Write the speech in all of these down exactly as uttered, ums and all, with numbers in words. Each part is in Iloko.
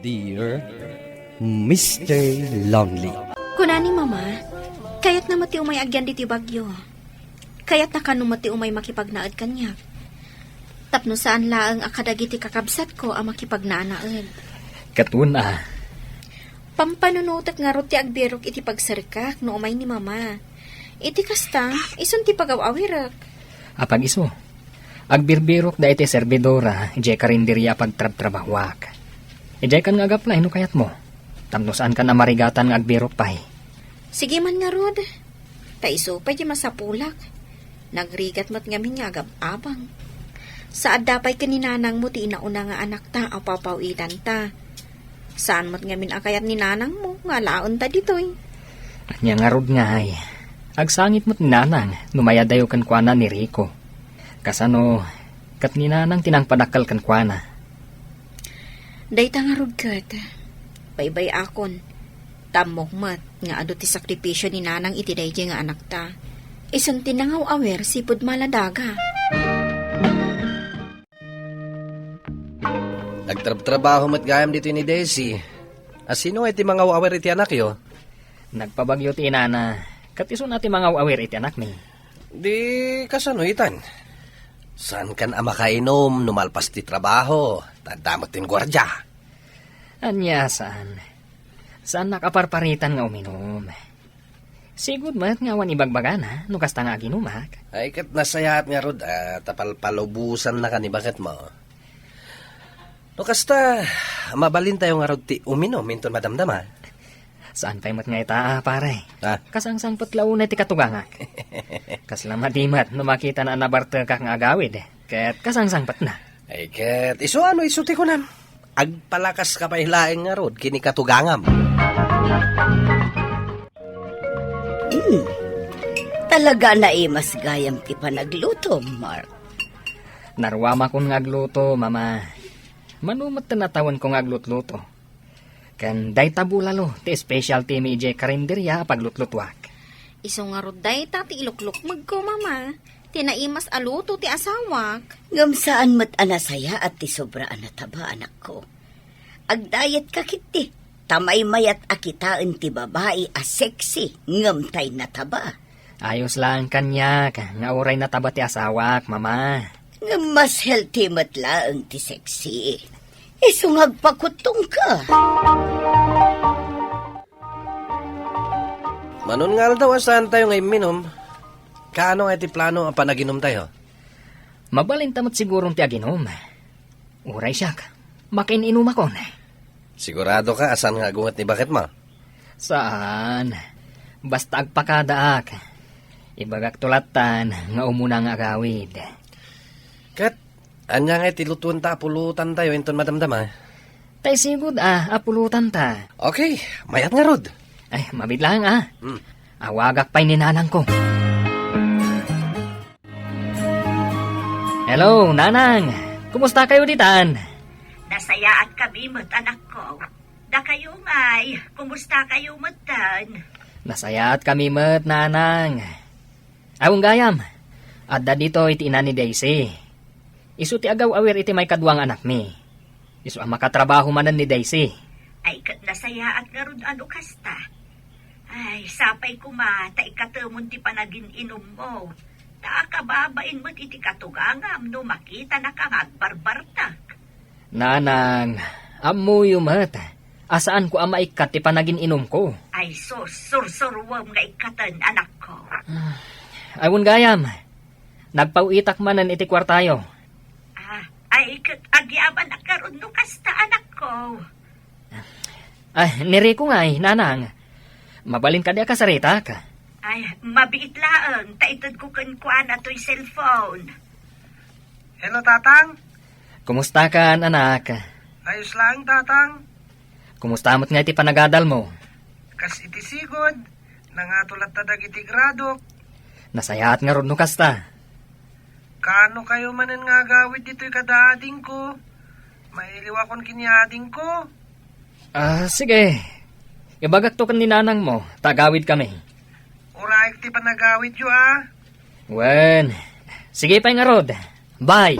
Dear Mister Lonely. Kuna ni Mama, kayatna met ti umay agyan ditoy Baguio. Kayatna kano met ti umay makipagnaed kaniak. Tapno saan laeng a kadagiti kakabsatko a makipagnaanaed. Ket wen a. Pampanunotek ngarud ti agbirok iti pagserkak no umay ni Mama. Iti kasta, isun ti pagaw-awirek. Apag isu, agbirbirok da iti servidora idiay karinderia a pagtrabtrabahuak. Idiay kan nga agapla, no kayatmo. Tapno saan kan a marigatan nga agbirok pay. Sige man ngarud. Ta isu pay ti masapulak. Nagrigat met ngamin nga agab-abang. Sa adda pay ken ni nanangmo ti inauna nga anakta a papaw-itanta. Saan met ngamin a kayat ni nanangmo nga alaenta ditoy. Ania ngarud ngay, agsangit met ni nanang no mayadayo kenkuana ni Rico. Kasano, ket ni nanang ti nangpadakkel kenkuana. Dayta ngarud ket, baybay-akon, ta ammok met nga adu ti sakripisio ni nanang iti daydiay nga anakta. Isun ti nangaw-awir sipud Maladaga. Nagtrabtrabaho met gayam ditoy ni Daisy. A sino ngay ti mangaw-awir iti anakyo? Nagpabagyo ti inana, ket isuna ti mangaw-awir iti anakmi. Di kasano itan? Saankan a makainom no malpas ti trabaho, ta adda met ti guardia. Ania saan? Saannak a parparitan nga uminom. Sigud met nga awan ibagbagana no kasta nga aginumak. Ay, ket nasayaat ngarud, ah, ta palpalubosannaka ni baketmo. No kasta, mabalintayo ngarud ti uminom inton madamdama. Saan pay met nga ita, ah, pare? Ah. Kasangsangpet la unay ti katugangak. Kasla madi met no makitana a nabartekak nga agawid, ket kasangsangpetna. Ay, ket isu ano isu ti kunam? Agpalakaska pay laeng ngarud ken ni katugangam. Hmm. Talaga a naimas gayam ti panaglutom, Mark. Naruamakon nga agluto, Mama. Mano met ti natawenko nga aglutluto. Ken dayta bulalo ti specialty mi idiay karinderia a paglutlutuak. Isu ngarud dayta ti iluklukmegko, Mama. Ti naimas a luto ti asawak. Ngem saan met a nasayaat ti sobra a nataba, anakko. Agdayetka ketdi, ta maymayat a kitaen ti babai a sexy ngem tay nataba. Ayos laeng kaniak nga uray nataba ti asawak, Mama. Ngem mas healthy met laeng ti sexy. Isu nga agpakuttongka. Manon nga aldaw a saantayo nga imminom, kaano nga iti plano a panaginumtayo? Mabalinta met siguron ti aginum. Uray siak, makin-inumakon. Siguradoka a saan nga agunget ni baketmo? Saan. Basta agpakadaak. Ibagakto lattan nga umuna nga agawid. Ket, ania nga iti lutuenta a pulutantayo inton madamdama? Tay sigud a, a pulotanta. Okay, mayat ngarud. Ay, mabiit laeng a. Hmm. Awagak pay ni nanangko. Hello, Nanang! Kumusta kayo ditan? Nasayaat kami met, anakko. Dakayo ngay, kumusta kayo metten? Nasayaat kami met, Nanang. Awan gayam, adda ditoy ti ina ni Daisy. Isu ti agaw-awir iti maikadua nga anakmi. Isu a makatrabaho manen ni Daisy. Ay, ket nasayaat ngarud a no kasta. Ay, sapay koma ta ikatemon ti panagin-inummo. Ta akababain met iti katugangam no makitanaka nga agbarbartak. Nanang, ammoyo met a saanko a maikkat ti panagin-inumko. Ay sus, sursuruem nga ikkaten, anakko. Ay, wen gayam, nagpaw-itak manen iti kuartayo. Ah, ay, ket agyamanak ngarud no kasta, anakko. Ay, ni Rico ngay, Nanang. Mabalin kadi a kasaritak? Ay, mabiit laeng, ta itedko kenkuana toy cellphone. Hello, Tatang. Kumusta kan, anak? Ayos laeng, Tatang. Kumusta met nga iti panagadal mo? Kas iti sigud, nangato latta dagiti gradok. Nasayaat ngarud no kasta. Kaano kayo manen nga agawid ditoy kada adingko? Mailiwakon ken ni adingko. Ah, sige. Ibagakto ken ni nanang mo, ta agawid kami. Urayek ti panagawidyo, a. Wen, sige pay ngarud. Bye.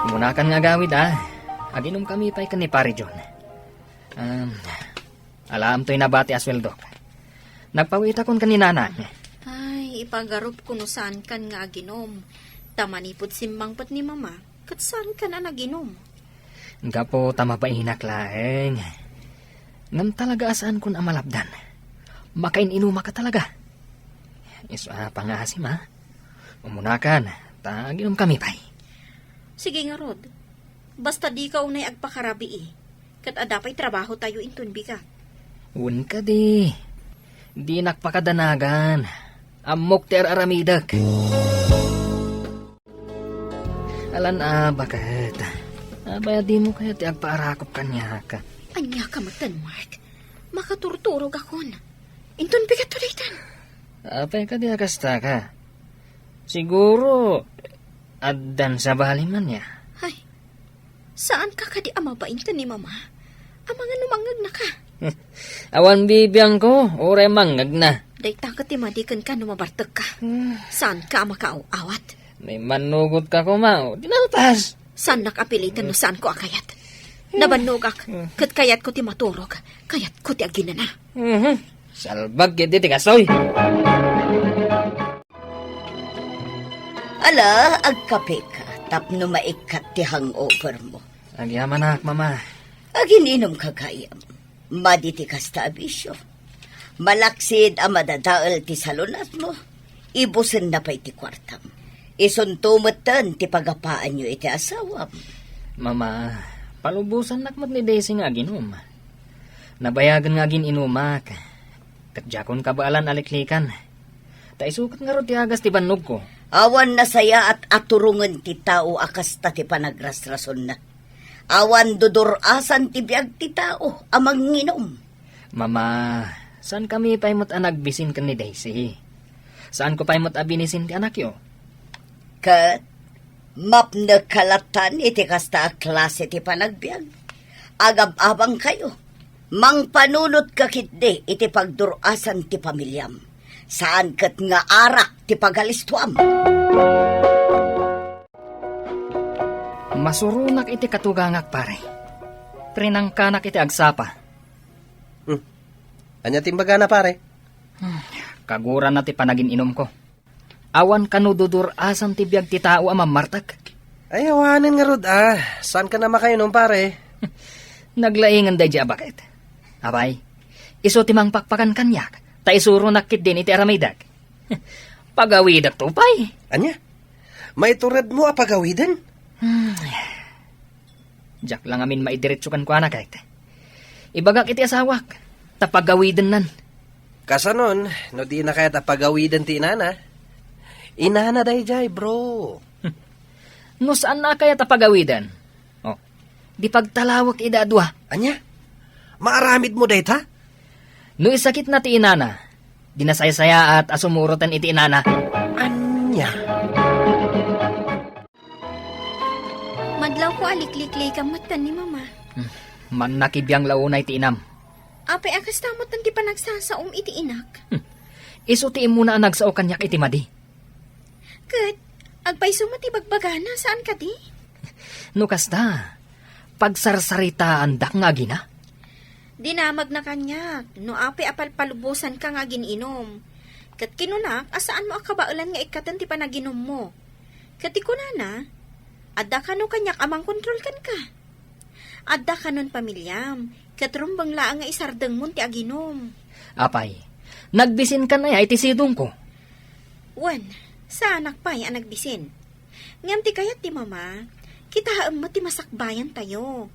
Mo Nakan nga agawid, a. Aginom kami pay ken ni Pare John. Um, alaam toy nabati a sueldok. Nagpawitakon ken ni Nanang. Ay, ipagarupko no saankan nga aginom. Ta manipud simmangpet ni Mama, ket saankan a naginom. Gapu ta mabainak laeng. Ngem talaga a saankon a malapdan. Makain-inumak talaga. Isu a pangaasim, a. Umunakan, ta aginom kami pay. Sige ngarud. Basta dika unay agpakarabii. Ket adda pay trabahotayo inton bigat. Wen kadi. Dinak pakadanagan. Ammok ti ar-aramidek. Alan a, baket. Apay a dimo kayat ti agpaarakop kaniak? Ania ka metten, Mark? Makaturturogakon. Inton bigatto daytan. Apay kadi a kasta ka? Siguro, addan sabali man ya. Ay, saanka kadi a mabain ken ni Mama? Amangan no mangngegnaka. Awan bibiangko, uray mangngegnaka. Dayta ket ti madi kenka no mabartekka. Hmm. Saanka a makaaw-awat. Maimmannugotko koma, o, di nalpas. Saannak a piliten no saanko a kayat. Nabannogak, ket kayatko ti maturog. Kayatko ti aginana. Mhm. Salbag ketdi ti kastoy. Ala, agkapeka, tapno maikkat ti hangover mo. Agyamanak, Mama. Agin-inom ka gayam. Madi ti kasta a bisio. Malaksid a madadael ti salunatmo, ibusenna pay ti kuartam. Isunto metten ti pagapaanyo iti asawam. Mama, palubosannak met ni Daisy nga aginom. Nabayagen nga agin-inumak, ket diakon kabaelan a liklikan. Ta isu ket ngarud ti agas ti bannogko. Awan nasayaat a turongen ti tao a kasta ti panagrasrasonna. Awan dudur-asan ti biag ti tao a manginom. Mama, saankami pay met a nagbisin ken ni Daisy. Saanko pay met a binisin ti anakyo. Ket mapnek ka latan iti kasta a klase ti panagbiag. Agab-abangkayo. Mangpanunotka ketdi iti pagdur-asan ti pamiliam. Saan ket nga arak ti pagalistuam. Masuronak iti katugangak, pare. Prinangkanak iti agsapa. Hmm. Ania ti imbagana, pare? Hmm. Kaguranna ti panagin-inumko. Awan kano dudur-asan ti biag ti tao a mammartek. Ay, awanen ngarud, a. Saankan a makainom, pare? Naglaingen daydi a baket. Apay, isu ti mangpakpakan kaniak, ta isuronak ketdin iti aramidek. Pagawidekto pay. Ania? Maituredmo a pagawiden? Hmm. Diak la ngamin maidiretso kenkuana, ket ibagak iti asawak, ta pagawidennan. Kasanon, no dina kayat a pagawiden ti inana? Inana daydiay, bro. No saanna a kayat a pagawiden, o, di pagtalawek ida a dua. Ania? Maaramidmo dayta? No isakitna ti inana, di nasaysayaat a sumuroten iti inana. Ania? Madlawko a likliklikam metten ni Mama. Hmm. Mannakibiang la unay ti inam. Apay a kasta metten ti panagsasaom iti inak? Hmm. Isu ti immuna a nagsao kaniak iti madi. Ket, agpayso met ti bagbagana, saan kadi? No kasta, pagsarsaritaandak nga agina? Dinamagna kaniak, no apay a palpalubosanka nga agin-inom. Ket kinunak a saanmo a kabaelan nga ikkaten ti panaginummo. Ket ti kunana, adda kano kaniak a mangkontrol kenka. Adda kanon pamiliam, ket rumbeng laeng nga isardengmon ti aginum. Apay, nagbisinkan aya iti sidongko? Wen, saanak pay a nagbisin. Ngem ti kayat ti Mama, kitaem met ti masakbayantayo.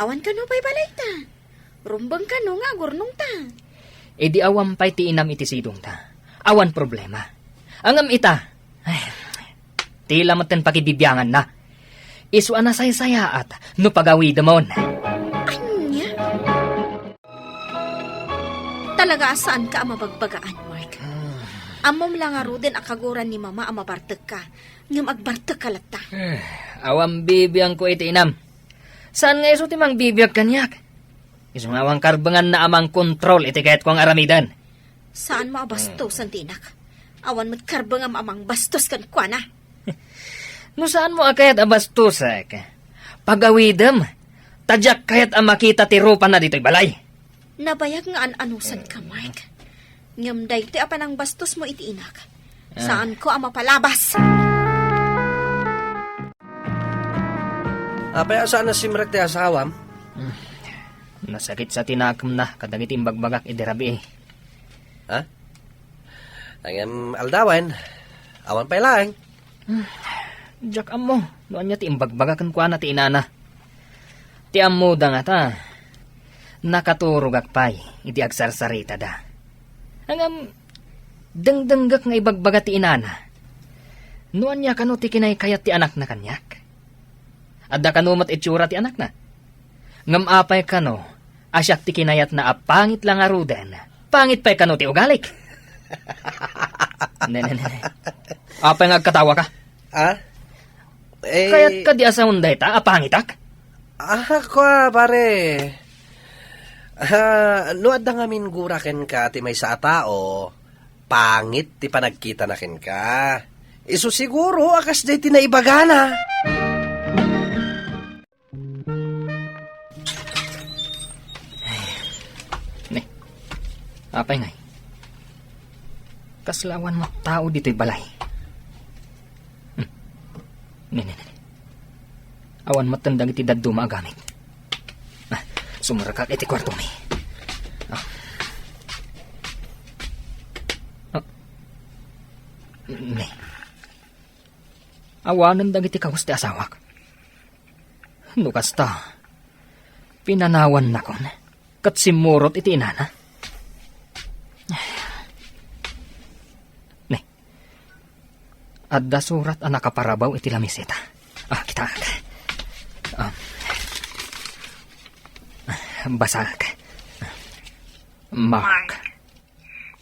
Awan kano pay balayta. Rumbeng kano nga agurnongta. Idi awan pay ti inam iti sidongta, awan problema. Ngem ita, ay, ti lamet ken pakibibianganna. Isu a nasaysayaat no pagawidemon. Ania? Talaga a saanka a mabagbagaan, Mark. Ammom la ngaruden a kaguran ni Mama a mabartekka, ngem agbartekka latta. Eh, awan bibiangko iti inam. Saan nga isu ti mangbibiag kaniak? Isu nga awan karbenganna a mangkontrol iti kayatko nga aramiden. Saanmo a bastosen ti inak. Awan met karbengam a mangbastos kenkuana. No saanmo a kayat a bastosek, pagawidem, ta diak kayat a makita ti rupana ditoy balay. Nabayag nga an-anusanka, Mark. Ngem daytoy a panangbastosmo iti inak, Ah. saanko a mapalabas. Apay a saan a simrek ti asawam? Hmm. Nasakit sa ti nakemna kadagiti imbagbagak idi rabii. Ha? Ngem aldawen, awan pay laeng. Hmm. Diak ammo no ania ti imbagbaga kenkuana ti inana. Ti ammoda ngata, nakaturogak pay iti agsarsaritada. Ngem, dengdenggek nga ibagbaga ti inana. No ania kano ti kinaykayat ti anakna kaniak? Adda kano met itsura ti anakna? Ngem apay kano a siak ti kinayatna a pangit la ngaruden? Pangit pay kano ti ugalik? Ne, ne, ne, ne. Apay nga agkatawaka? Ah? Eh, kayat kadi a saon dayta a pangitak? Ah, kua, pare. Ah, no adda ngamin gura kenka ti maysa a tao, pangit ti panagkitana kenka. Isu siguro a kasdiay ti naibagana. Ne, apay ngay? Kasla awan met tao ditoy balay. Hmm. Ne, ne, ne, ne. Awan met dagiti dadduma a gamit. Ah, sumrekak iti kuartomi. Ah. Ah. Ne. Awanen dagiti kawes ti asawak. No kasta, pinanawannakon ket simmurot iti inana. Ne, adda surat a nakaparabaw iti lamiseta. Ah, kitaak. Ah, basaak. Mark. Mark,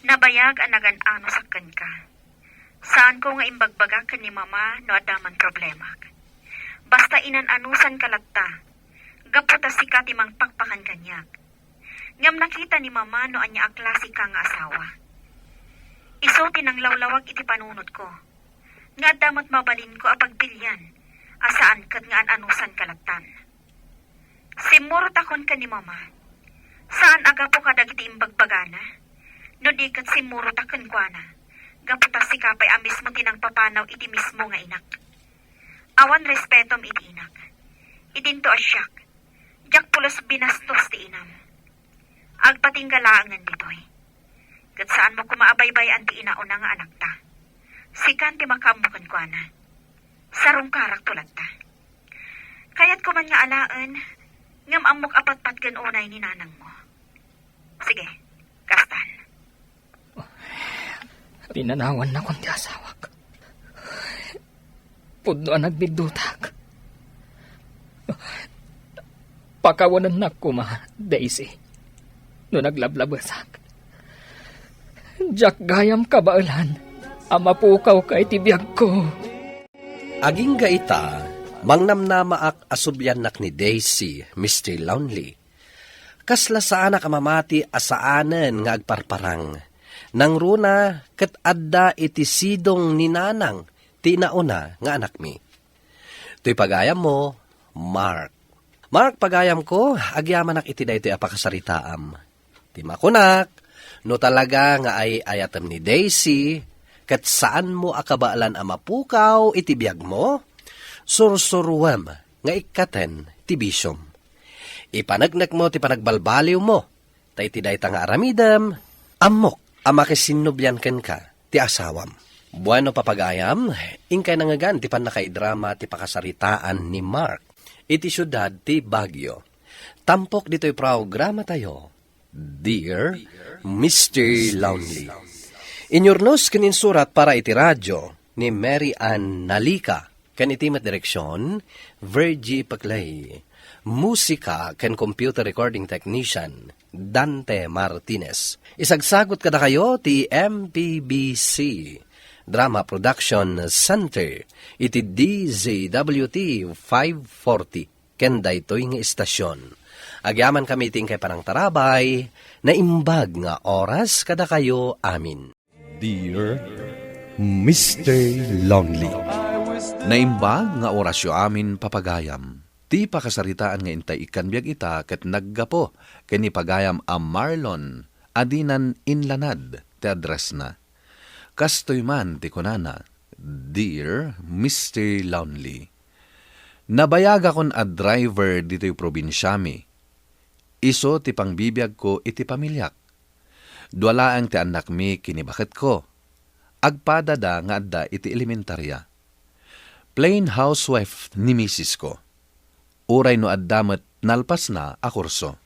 nabayag a nagan-anosak kenka. Saanko nga imbagbagak ken ni Mama no adda man problemak. Basta inan-anusanka latta, gapu ta sika ti mangpakpakan kaniak. Ngem nakita ni Mama no ania a klaseka nga asawa. Isu ti nanglawlawag iti panunotko, nga adda met mabalinko a pagpilian a saan ket nga an-anusanka lattan. Simmurotakon ken ni Mama. Saan a gapu kadagiti imbagbagana, no di ket simmurotak kenkuana, gapu ta sika pay a mismo ti nangpapanaw iti mismo nga inak. Awan respetom iti inak. Idinto a siak, diak pulos binastos ti inam. Agpatingga laengen ditoy. Ket saanmo koma a baybay-an ti inauna nga anakta. Sikan ti makaammo kenkuana. Sarungkarakto latta. Kayatko man nga alaen, ngem ammok a patpatgen unay ni nanangmo. Sige, kastan. Pinanawannakon ti asawak. Pudno a nagbiddutak. Pakawanennak koma, Daisy, no naglablabesak. Diak gayam kabaelan a mapukawka iti biagko. Agingga ita, mangnamnamaak a subliannak ni Daisy, Mister Lonely. Kasla saanak a mamati a saanen nga agparparang. Nangruna ket adda iti sidong ni Nanang ti nauna nga anakmi. Toy pagayammo, Mark. Mark, pagayamko, agyamanak iti daytoy a pakasaritaam. Ti makunak, no talaga nga ay-ayatem ni Daisy, ket saanmo a kabaelan a mapukaw iti biagmo, sursuruem nga ikkaten ti bisiom. Ipaneknekmo ti panagbalbaliwmo, ta iti dayta nga aramidem, ammok a makisinnublian kenka ti asawam. Bueno, papagayam, inkay nangngegan ti pannakaidrama ti pakasaritaan ni Mark iti siudad ti Baguio. Tampok ditoy programatayo, Dear Mister Lonely. Inyurnos ken insurat para iti radio ni Mary Ann Nalica, ken iti met direksion, Virgie Paclay. Musika ken computer recording technician, Dante Martinez. Isagsagut kadakayo ti M P B C Drama Production Center iti D Z W T five forty ken daytoy nga istasion. Agyamankami iti inkay panangtarabay, naimbag nga oras kadakayo amin. Dear Mister Lonely. Naimbag nga orasyo amin, papagayam. Ti pakasaritaan nga intay ikkan biag ita ket naggapu ken ni pagayam a Marlon a dinan inlanad ti addressna. Kastoy man ti kunana, "Dear Mister Lonely, nabayagakon a driver ditoy probinsiami. Isu ti pangbibiagko iti pamiliak. Dua laeng ti annakmi ken ni baketko. Agpadada nga adda iti elementaria. Plain housewife ni misisko. Uray no adda met nalpasna a kurso.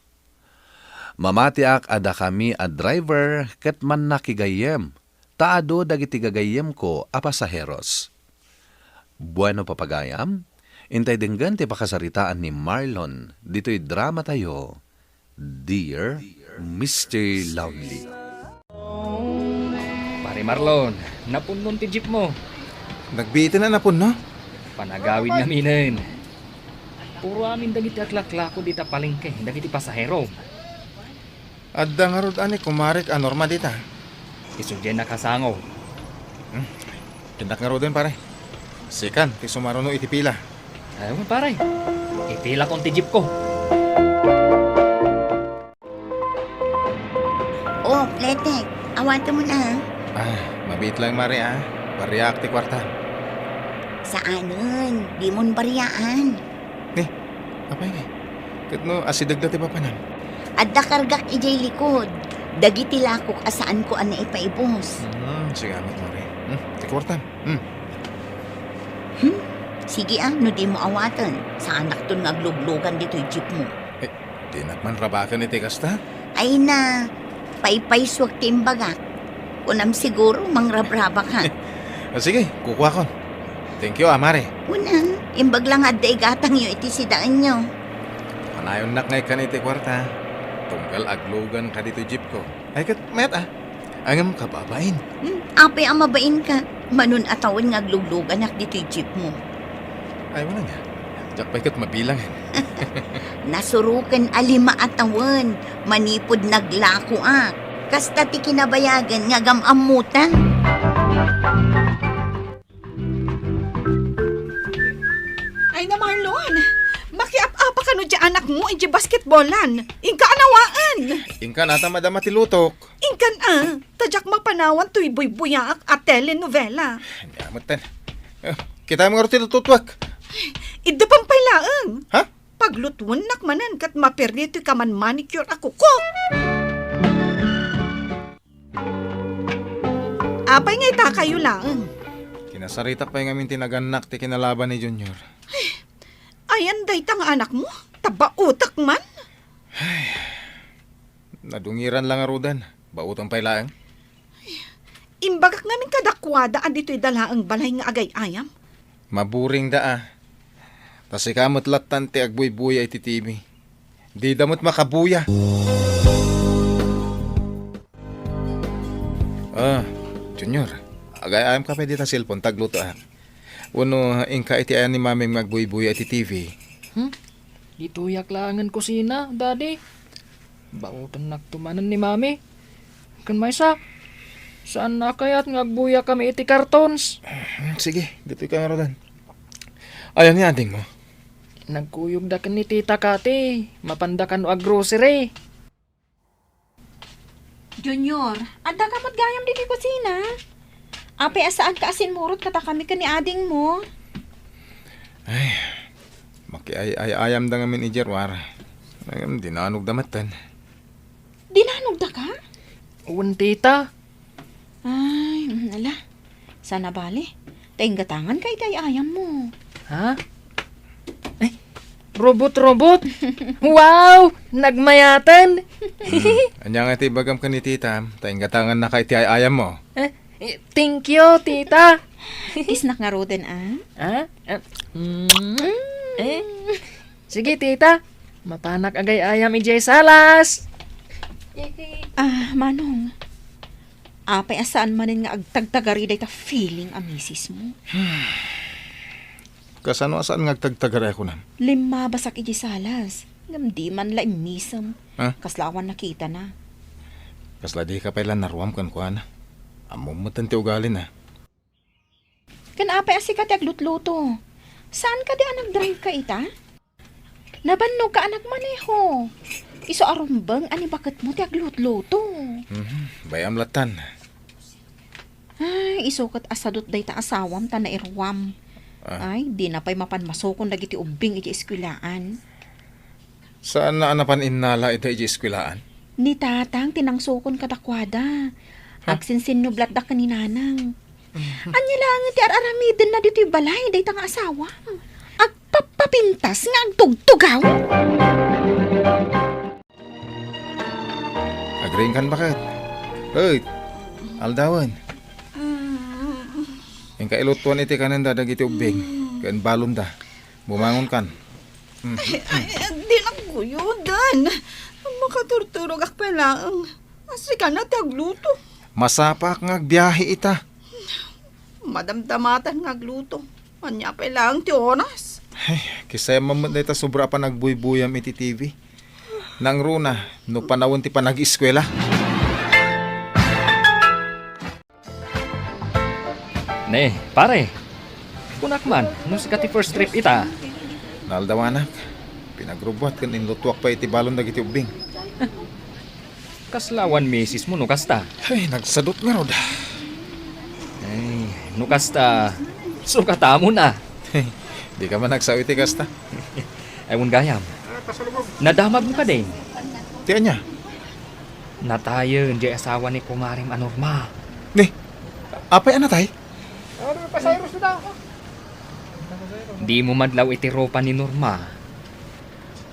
Mamatiak a dakami a driver ket mannakigayyem, ta adu dagiti gagayyemko a pasaheros." Bueno, papagayam, intay denggen ti pakasaritaan ni Marlon ditoy dramatayo, Dear Mister Lonely. Pare Marlon, napunnon ti jeep mo. Nagbiiten a napunno? Panagawid ngaminen. Puro amin dagiti aglaklako dita palengke, dagiti pasahero. Adda ngarud a ni kumarek a Norma dita. Isu diay nakasango. Hmm. Innak ngaruden, pare. Sikan ti sumaruno iti pila. Ay, pare. Ipilakon ti jeepko. Oh, Kletek, awatem man, ah. Ah, mabiit lang, Mare, ah. Bariak ti kuarta. Saanen, dimon bariaan. Ni, apay ngay? Ket no asidegda ti papanam? Adda kargak idiay likod. Dagiti lakok a saanko a naipaibus. Hmm, sige met, Mare. Hmm, ti kuartam. Hmm. Hmm? Sige, ah, no dimo awaten, saanakton nga agluglugan ditoy jeepmo. Eh, dinak man rabaken iti kasta? Ay na, paypaysuak ti imbagak. Kunam siguro, mangrabrabak, ha? Ah, sige, kukuakon. Thank you, ah, Mare. Una, imbag la nga adda igatangyo iti sidaenyo. Kanayonnak nga ikkan iti kuarta. Tunggal agluganka ditoy jeepko. Ay, ket mayat, ah. Ngem kababain. Hmm, apay a mabainka? Manon a tawen nga aglugluganak ditoy jeepmo. Ay, wala nga. Diak pay ket mabilangen. Nasuroken a lima a tawen manipud naglakoak. Kasta ti kinabayagan nga agam-ammotan. Ay na, Marlon! Makiap-apa kano diay anakmo idiay basketballan. Inka a nawaen! Inka nata madama ti lutok. Inkan a, ta diak mapanawan toy buybuyaak a telenovela. Ania metten. Eh, kitaem ngarud ti lututuak. Idda pay laeng. Ha? Paglutuennak manen ket maperdi toy kaman manicure a kukok. Apay nga itakayo laeng? Kinasaritak pay ngamin ti nagannak ti kinalaban ni Junior. Ayan dayta nga anakmo? Tabaotak man? Nadungiran la ngaruden. Baoten pay laeng. Imbagak ngamin kadakuada a ditoy da laeng balay nga agay-ayam. Maburingda a. Ta sika met lattan ti agbuybuya iti T V. Dida met makabuya. Ah, Junior, agay-ayamka pay dita cellphone ta aglutoak? Wenno inka iti ayan ni Mamim nga agbuybuya iti T V? Hmm? Ditoyak laengen kusina, Daddy. Baotennakto manen ni Mami. Ken maysa, saanna a kayat nga agbuyakami iti cartons? Hmm, sige, ditoyka ngaruden. Ayan ni adingmo? Nagkuyogda ken ni Tita Kati. Mapanda kano a grocery. Junior, addaka met gayam ditoy kusina? Apay a saanka a simmurot kadakami ken ni adingmo? Ay, makiay-ay-ayamda ngamin idiay ruar. Ngem dinanogda metten. Dinanogdaka? Wen, tita. Ay, mm, ala. Saan a bale, ta inggatanganka iti ay-ayammo. Ha? Ay, robot-robot? Wow! Nagmayaten! Hmm. Ania nga ti ibagam ken ni tita, ta inggatangannaka iti ay-ayammo? Eh, eh, thank you, tita. Isnak ngaruden, ah. Ha? Ah, mm, eh. Sige, tita. Mapanak agay-ayam idiay salas. Ah, Manong. Apay a saan manen nga agtagtagari dayta feeling a misismo? Kasano a saan nga agtagtagari a kunam? Limmabasak idiay salas. Ngem di man la immisem. Ha? Kasla awan nakitana. Kasla dika pay la naruam kenkuana. Ammom metten ti ugalina. Ken apay a sika ti aglutluto? Saan kadi a nagdrive ka ita? Nabannogka a nagmaneho. Isu a rumbeng a ni baketmo ti aglutluto. Mhm, bay-am lattan. Ay, isu ket a sadut dayta asawam ta nairuam. Ah. Ay, dina pay mapan masukon dagiti ubbing iti eskuelaan. Saanna a napan innala ida iti eskuelaan? Ni Tatang ti nangsukon kadakuada. Ha? Agsinsinnublatda ken ni Nanang. Ania laengen ti ar-aramidenna ditoy balay dayta nga asawa? Agpappapintas nga agtugtugaw? Agriingkan baket. Hoy, aldawen. Inka ilutuan iti kanenda dagiti ubbing ken balonda. Bumangonkan. Mm. Ay, ay, ay, di nagguyodan. Makaturturogak pay laeng. Sika na ti agluto. Masapaak nga agbiahe ita. Madamdamatan nga agluto. Ania pay laeng ti oras? Ay, kisayam met dayta sobra a panagbuybuyam iti T V. Nangruna, no panawen ti panag-eskuela. Ne, pare. Kunak man, no sika ti first trip ita. Naaldawanak. Pinagrubbuat ken inlutuak pay iti balon dagiti ubbing. Kasla awan misis mo no kasta? Ay, nagsadut ngarud. Ay, no kasta, sukatamo na. Di ka man nagsao iti kasta. Ay, wen gayam. Nadamag mo kadin? Ti ania? Natayen diay asawa ni kumarem a Norma. Ni, apay a natay? Di mo madlaw iti rupa ni Norma.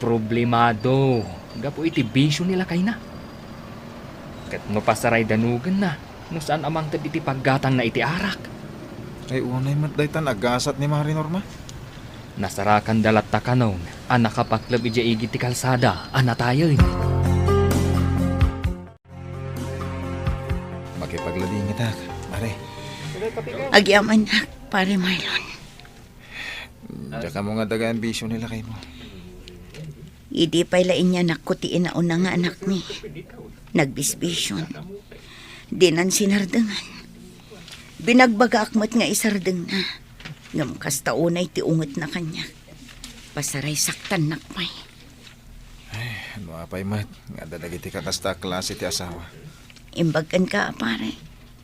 Problemado gapu iti bisio ni lakayna. Ket no pasaray danugenna, no saan a mangted iti paggatangna iti arak. Ay, unay met daytan a gasat ni Mari Norma. Nasarakanda latta kanon a nakapakleb idiay igid ti kalsada a natayen. Makipagladingitak, pare. Agyamanak, Pare Marlon. Diak ammo nga daga ang bisyo ni lakay mo. Idi pay la inyanakko ti inauna nga anakmi, nagbisbisyon. Dinan sinardengan. Binagbagaak met nga isardengna. Ngem kasta unay ti ungetna kaniak. Pasaray saktannak pay. Ay, no apay met nga adda dagiti kakasta a klase ti asawa. Imbag kenka a pare,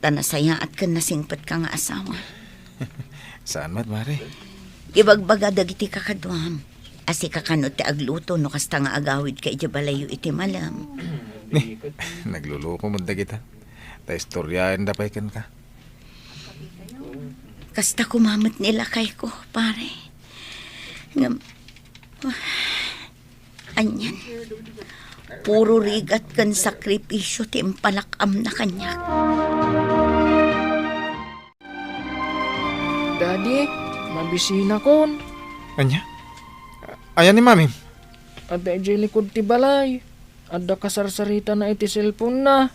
ta nasayaat ken nasingpetka nga asawa. Saan met, Mare? Ibagbaga dagiti kakaduam a sika kano ti agluto no kasta nga agawidka idiay balayyo iti malem. Ni, nagluluko met dagita. Ta istoryaenda pay kenka. Kasta koma met ni lakayko, pare. Ngem, anian, puro rigat ken sakripisyo ti impalak-amna kaniak. Daddy, mabisinakon. Ania? Ayan ni Mamim? Adda idiay likod ti balay. Adda kasarsaritana iti cellphone-na.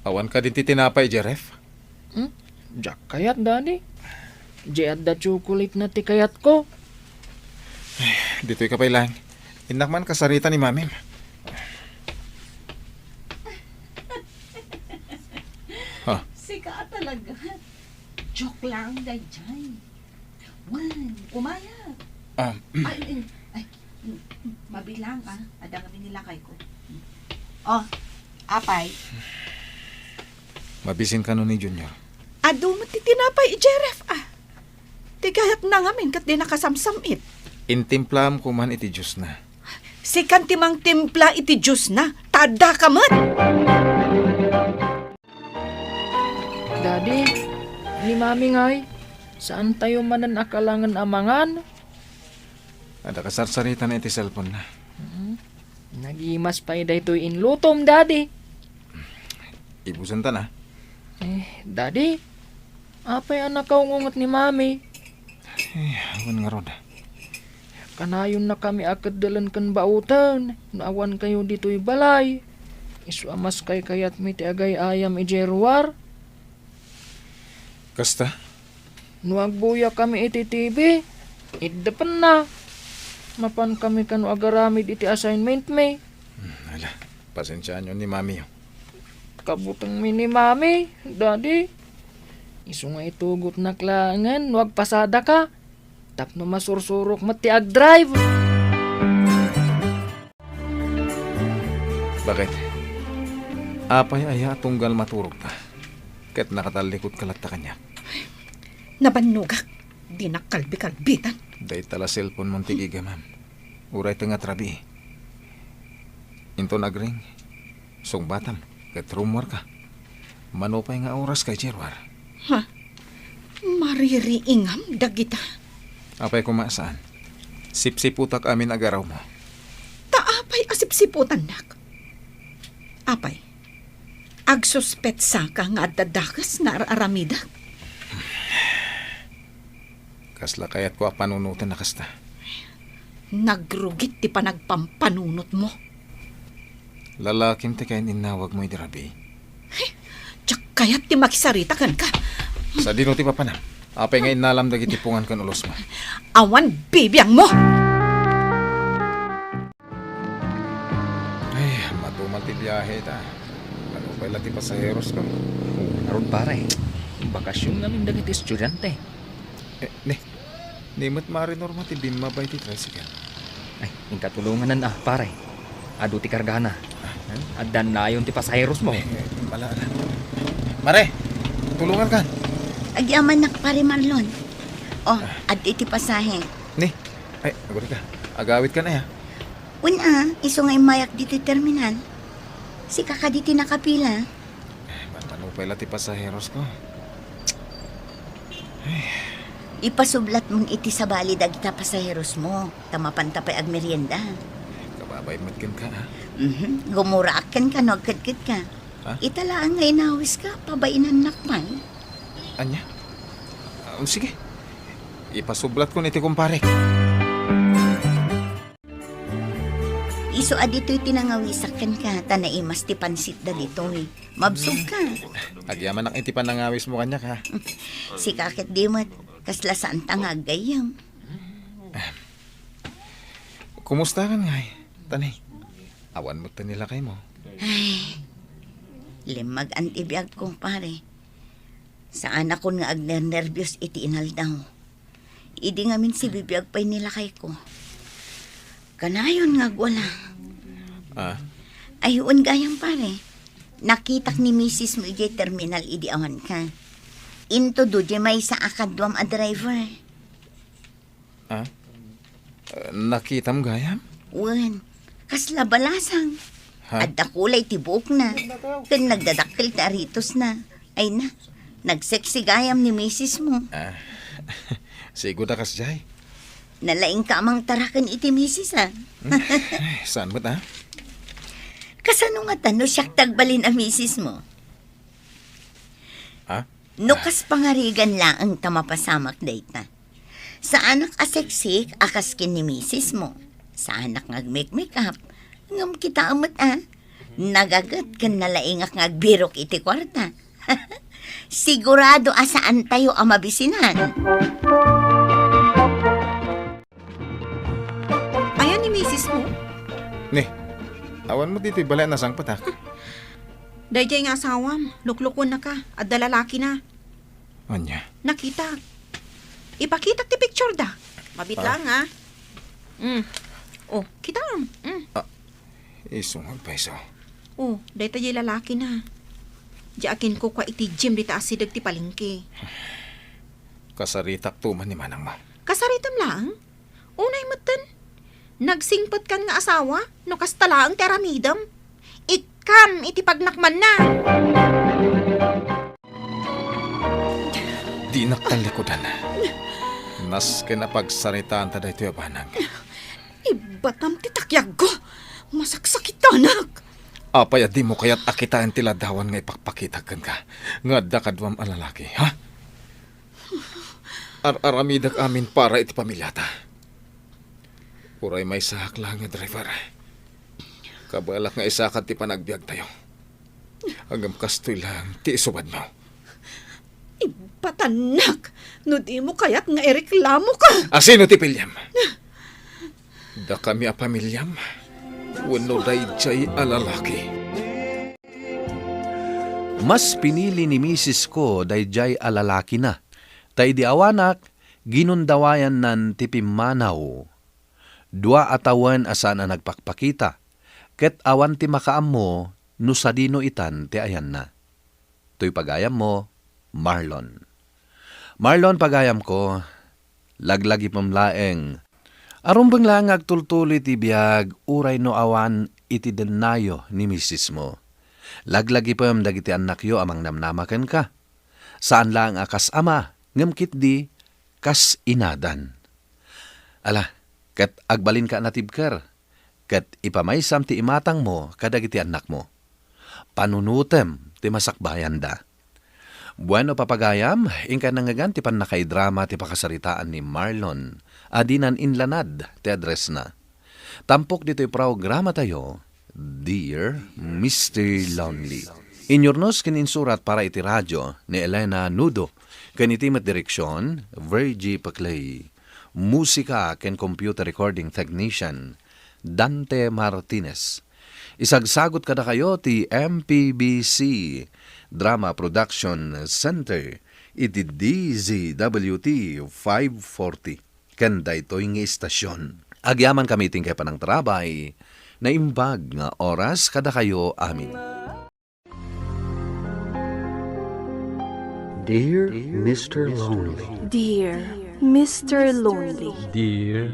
Awan kadin ti tinapay idiay ref? Hmm? Diak kayat, Daddy. Diay adda chocolate-na ti kayatko. Ditoy ka pay laeng. Innak man kasarita ni Mamim. Ha? Sika talaga. Joke lang, daydiay. Wen, umaya. Ah. Ay, ay, ay, mabilang, ah. Adda ngamin ni lakayko. Oh, apay. Mabisin kano ni Junior? Adu met ti tinapay idiay ref, ah. Ti kayatna ngamin ket di nakasamsam-it. Intimplaam koman iti juice-na. Sikan ti mangtimpla iti juice-na. Ta addaka met. Daddy, ni Mami ngay, saantayo manen a kalangen a mangan? Adda kasarsaritana iti cellphone-na. Hmm. Nagimas pay daytoy inlutom, Daddy. Ibusanta na. Eh, Daddy, apay a nakaungunget ni Mami? Eh, awan ngarud. Kanayonnakami a keddelen ken baoten no awankayo ditoy balay. Isu a mas kaykayatmi ti agay-ayam idiay ruar. Kasta? No agbuyakami iti T V, iddepenna. Mapankami kano agaramid iti assignmentmi. Hmm, ala, pasensiaanyo ni Mamiyo. Kabutengmi ni Mami, Daddy. Isu nga itugotnak laengen no agpasadaka tapno masursurok met ti agdrive. Bakit? Apay aya a tunggal maturogka ket nakatallikudka latta kaniak? Nabannogak. Dinak kalbikalbitan. Dayta la cellphone-mon ti gigamam. Uray ta nga trabi. Inton agring, sungbatam ket rummuarka. Mano pay nga oras kay Gerwar? Ha? Maririingam dagita? Apay koma saan? Sipsiputak amin agarawmo. Ta apay a sipsiputannak? Apay, agsuspetsaka nga adda dakes nga ar-aramidek? Kasla kayatko a panunoten a kasta. Nagrugit ti panagpampanunotmo. Lalakim ti kain-innawagmo idi rabii. Diak kayat ti makisarita kenka. Sadino ti papanam? Apay nga innalam dagiti pungan ken ulosmo? Awan bibiangmo! Ay, matumal ti biahe ita. Ano pay la ti pasaheros ko? Ngarud, pare, bakasyon ngamin dagiti estudiante. Eh, ni, ni met Mare Norma ti bimmaba iti tricycle. Ay, inka tulonganan, ah, pare. Adu ti kargana. Ah. Addan nayon ti pasaheros mo. Eh, eh, ala, ala. Mare, tulonganka. Agyamanak, Pare Marlon. Oh, adda iti pasahe. Ni, ay, agurika. Agawidka na ya. Wen a, isu nga immayak ditoy terminal. Sika kadi ti nakapila. Eh, mano pay la ti pasaheros ko? Ipasublatmon iti sabali dagita pasaherosmo, ta mapanta pay agmerienda. Kababay met kenka, ha? Mhm. Gumuraak kenka no agkedkedka. Ha? Ita laeng nga inawiska, pabainannak pay. Ania? Ah, sige. Ipasublatkon iti kumparek. Isu a ditoy ti nangawisak kenka, ta naimas ti pansitda ditoy. Mabsogka. Agyamanak iti panangawismo kaniak, ha? Sika ket di met, kasla saanta nga aggayyem. Kumustakan ngay, Tani? Awan met ti nilakaymo. Ay, limmagan ti biagko, pare. Saanakon nga agnernerbios iti inaldaw. Idi ngamin sibibiag pay ni lakayko. Kanayon nga agwala. Ah? Ay, wen gayam, pare. Nakitak ni misismo idiay terminal idi awanka. Intudo diay maysa a kaduam a driver. Ah? Eh, nakitam gayam? Wen, kasla balasang. Ha? Adda kulay ti buokna. Ken nagdadakkel ti aritosna. Ay na, nagseksi gayam ni misismo. Ah, sigo da kasdiay. Nalaingka a mangtaraken iti misis, ah. Hmm? Ay, saan met, ah? Kasano ngata no siak ti agbalin a misismo? Ah? No kas pangarigan laeng ta mapasamak dayta. Saanak a seksik a kas ken ni misismo. Saanak nga agmekmekap. Ngem kitaem met, a, nagaget ken nalaingak nga agbirok iti kuarta. Sigurado a saantayo a mabisinan. Ayan ni misismo? Ni, awan met ditoy balay a nasangpetak. Daydiay nga asawam, luklukuennaka, adda lalakina. Ania? Nakitak. Ipakitak ti picture da. Mabit laeng, ah. Mm. Oh, kitaem. Mm. Ah, isu nga agpayso. Oh, dayta diay lalakina. Diay akinkukua iti gym dita asideg ti palengke. Kasaritak to man ni manangmo. Kasaritam laeng? Unay metten, nagsingpetkan nga asawa no kasta laeng ti aramidem. Ikkam iti pagnakmanna. Dinak tallikudan. Nasken a pagsaritaanta daytoy a banag. Ibbatam ti takyagko. Masaksakitanak. Apay a dimo kayat a kitaen ti ladawan nga ipakpakitak kenka nga adda kaduam a lalaki, ha? Ar-aramidek amin para iti pamiliata. Uray maysaak laeng nga driver. Kabaelak nga isakad ti panagbiagtayo. Ngem kastoy laeng ti isubadmo. Ibatannak no dimo kayat nga ireklamoka. A sino ti piliem? Dakami a pamiliam? Wenno daydiay a lalaki? Mas pinili ni misisko daydiay a lalakina, ta idi awanak, ginundawayannan ti pimmanaw. Dua a tawen a saan a nagpakpakita, ket awan ti makaammo no sadino itan ti ayanna. Toy pagayammo, Marlon. Marlon, pagayamko, laglagipem laeng. Arumbeng laeng nga agtultuloy ti biag uray no awan iti dennayo ni misismo. Laglagipem dagiti annakyo a mangnamnama kenka. Saan laeng a kas ama, ngem ketdi kas inadan. Ala, ket agbalinka a natibker, ket ipamaysam ti imatangmo kadagiti annakmo. Panunotem ti masakbayanda. Bueno, papagayam, inka nangngegan ti pannakaidrama ti pakasaritaan ni Marlon a dinan inlanad ti addressna. Tampok ditoy programatayo, Dear Mister Lonely. Inyurnos ken insurat para iti radio ni Elena Nudo, ken iti met direksion, Virgie Paclay. Musika ken computer recording technician, Dante Martinez. Isagsagot kadakayo ti M P B C Drama Production Center iti D Z W T five forty. Ken daytoy nga istasion. Agyamankami iti inkay panangtarabay, naimbag nga oras kadakayo amin. Dear Mister Lonely. Dear Mister Lonely. Dear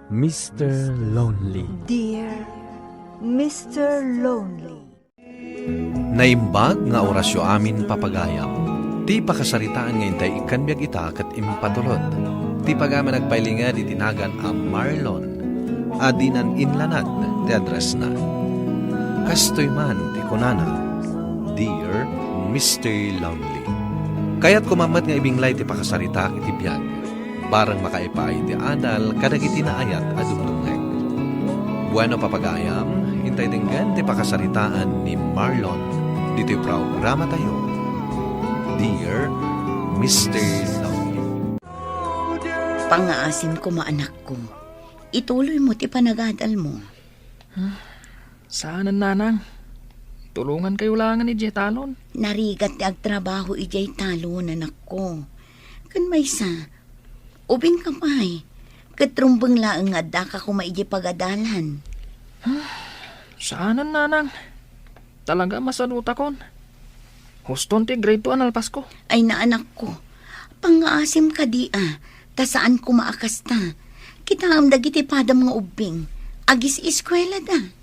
Mister Lonely. Dear Mister Lonely. Naimbag nga orasyo amin, papagayam. Ti pakasaritaan nga intay ikkan biag ita ket impatulod. Ti pagaman agpailinged iti nagan a Marlon a dinan inlanad ti addressna. Kastoy man ti kunana, Dear Mister Lonely. Kayatko man met nga ibinglay ti pakasaritak iti biag. Bareng makaipaay ti adal kadagiti naayat a dumdumngeg. Bueno, papagayam, intay denggen ti pakasaritaan ni Marlon ditoy programatayo, Dear Mister Lonely. Pangngaasim koma, anakko. Ituloymo ti panagadalmo. Saanen, nanang. Tulongankayo laengen idiay talon. Narigat ti agtrabaho idiay talon, anakko. Ken maysa, ubingka pay, ket rumbeng laeng nga addaka koma idiay pagadalan. Saanen, nanang. Talaga a masadutakon. Huston ti grade two a nalpasko. Ay, anakko, pangngaasim kadi a, ta saan koma a kasta. Kitaem dagiti padam nga ubbing. Agis-eskuelada.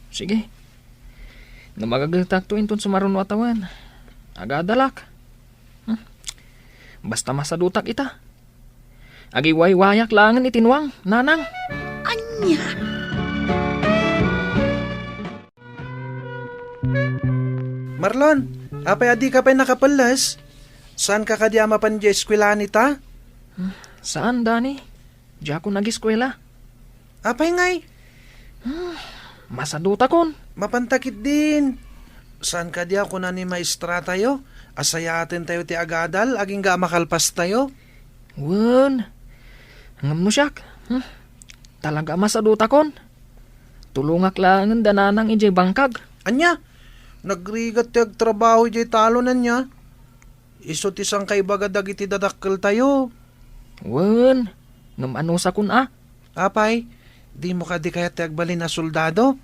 Sige. No magagetakto inton sumaruno a tawen, agadalak. Hmm. Basta masadutak ita. Agiwaywayak laengen iti nuang, nanang. Ania? Marlon, apay a dika pay nakapelles? Saanka kadi a mapan idiay eskuelaan ita? Hmm, saan, Dani. Diakon ageskuela. Apay ngay? Hmm, masadutakon. Mapanta ketdin. Saan kadi a kuna ni maestratayo a sayaatentayo ti agadal agingga a makalpastayo? Wen. Ngem no siak, hmm, talaga a masadutakon. Tulongak laengen da nanang idiay bangkag. Ania? Nagrigat ti agtrabaho idiay talon, ania? Isu ti sangka ibaga dagiti dadakkeltayo. Wen, ngem anusakon a. Apay, dimo kadi kayat ti agbalin a soldado?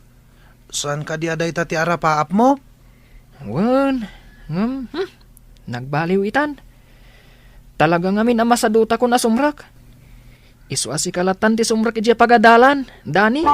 Saan kadi a dayta ti arapaapmo? Wen, ngem, hmm, nagbaliw itan. Talaga ngamin a masadutakon a sumrek. Isu a sika lattan ti sumrek idiay pagadalan, Dani.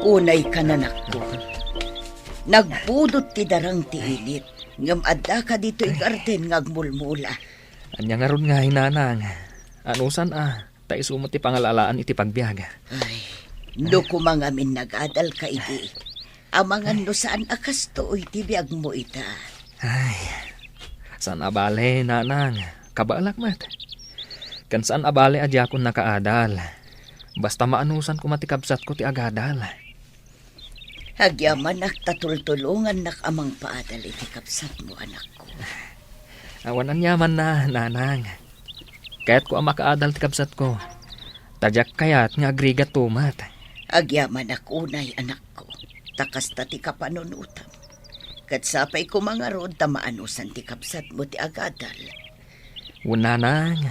Unay ka, anakko. Nagbudot ti darang ti init, ngem addaka ditoy garden nga agmulmula. Ania ngarud ngay, nanang? Anusan a, ta isu met ti pangalalaan iti pagbiag. Ay, no koma ngamin nagadalka idi, amangan no saan a kastoy ti biagmo ita. Ay, saan a bale, nanang. Kabaelak met. Ken saan a bale a diakon nakaadal. Basta maanusan koma ti kabsatko ti agadal. Agyamanak ta tultulongannak a mangpaadal iti kabsatmo, anakko. Awan aniamanna, nanang. Kayatko a makaadal ti kabsatko. Ta diak kayat nga agrigatto met. Agyamanak unay, anakko. Ta kasta ti kapanunotam. Ket sapay koma ngarud ta maanusan ti kabsatmo ti agadal. Wen, nanang.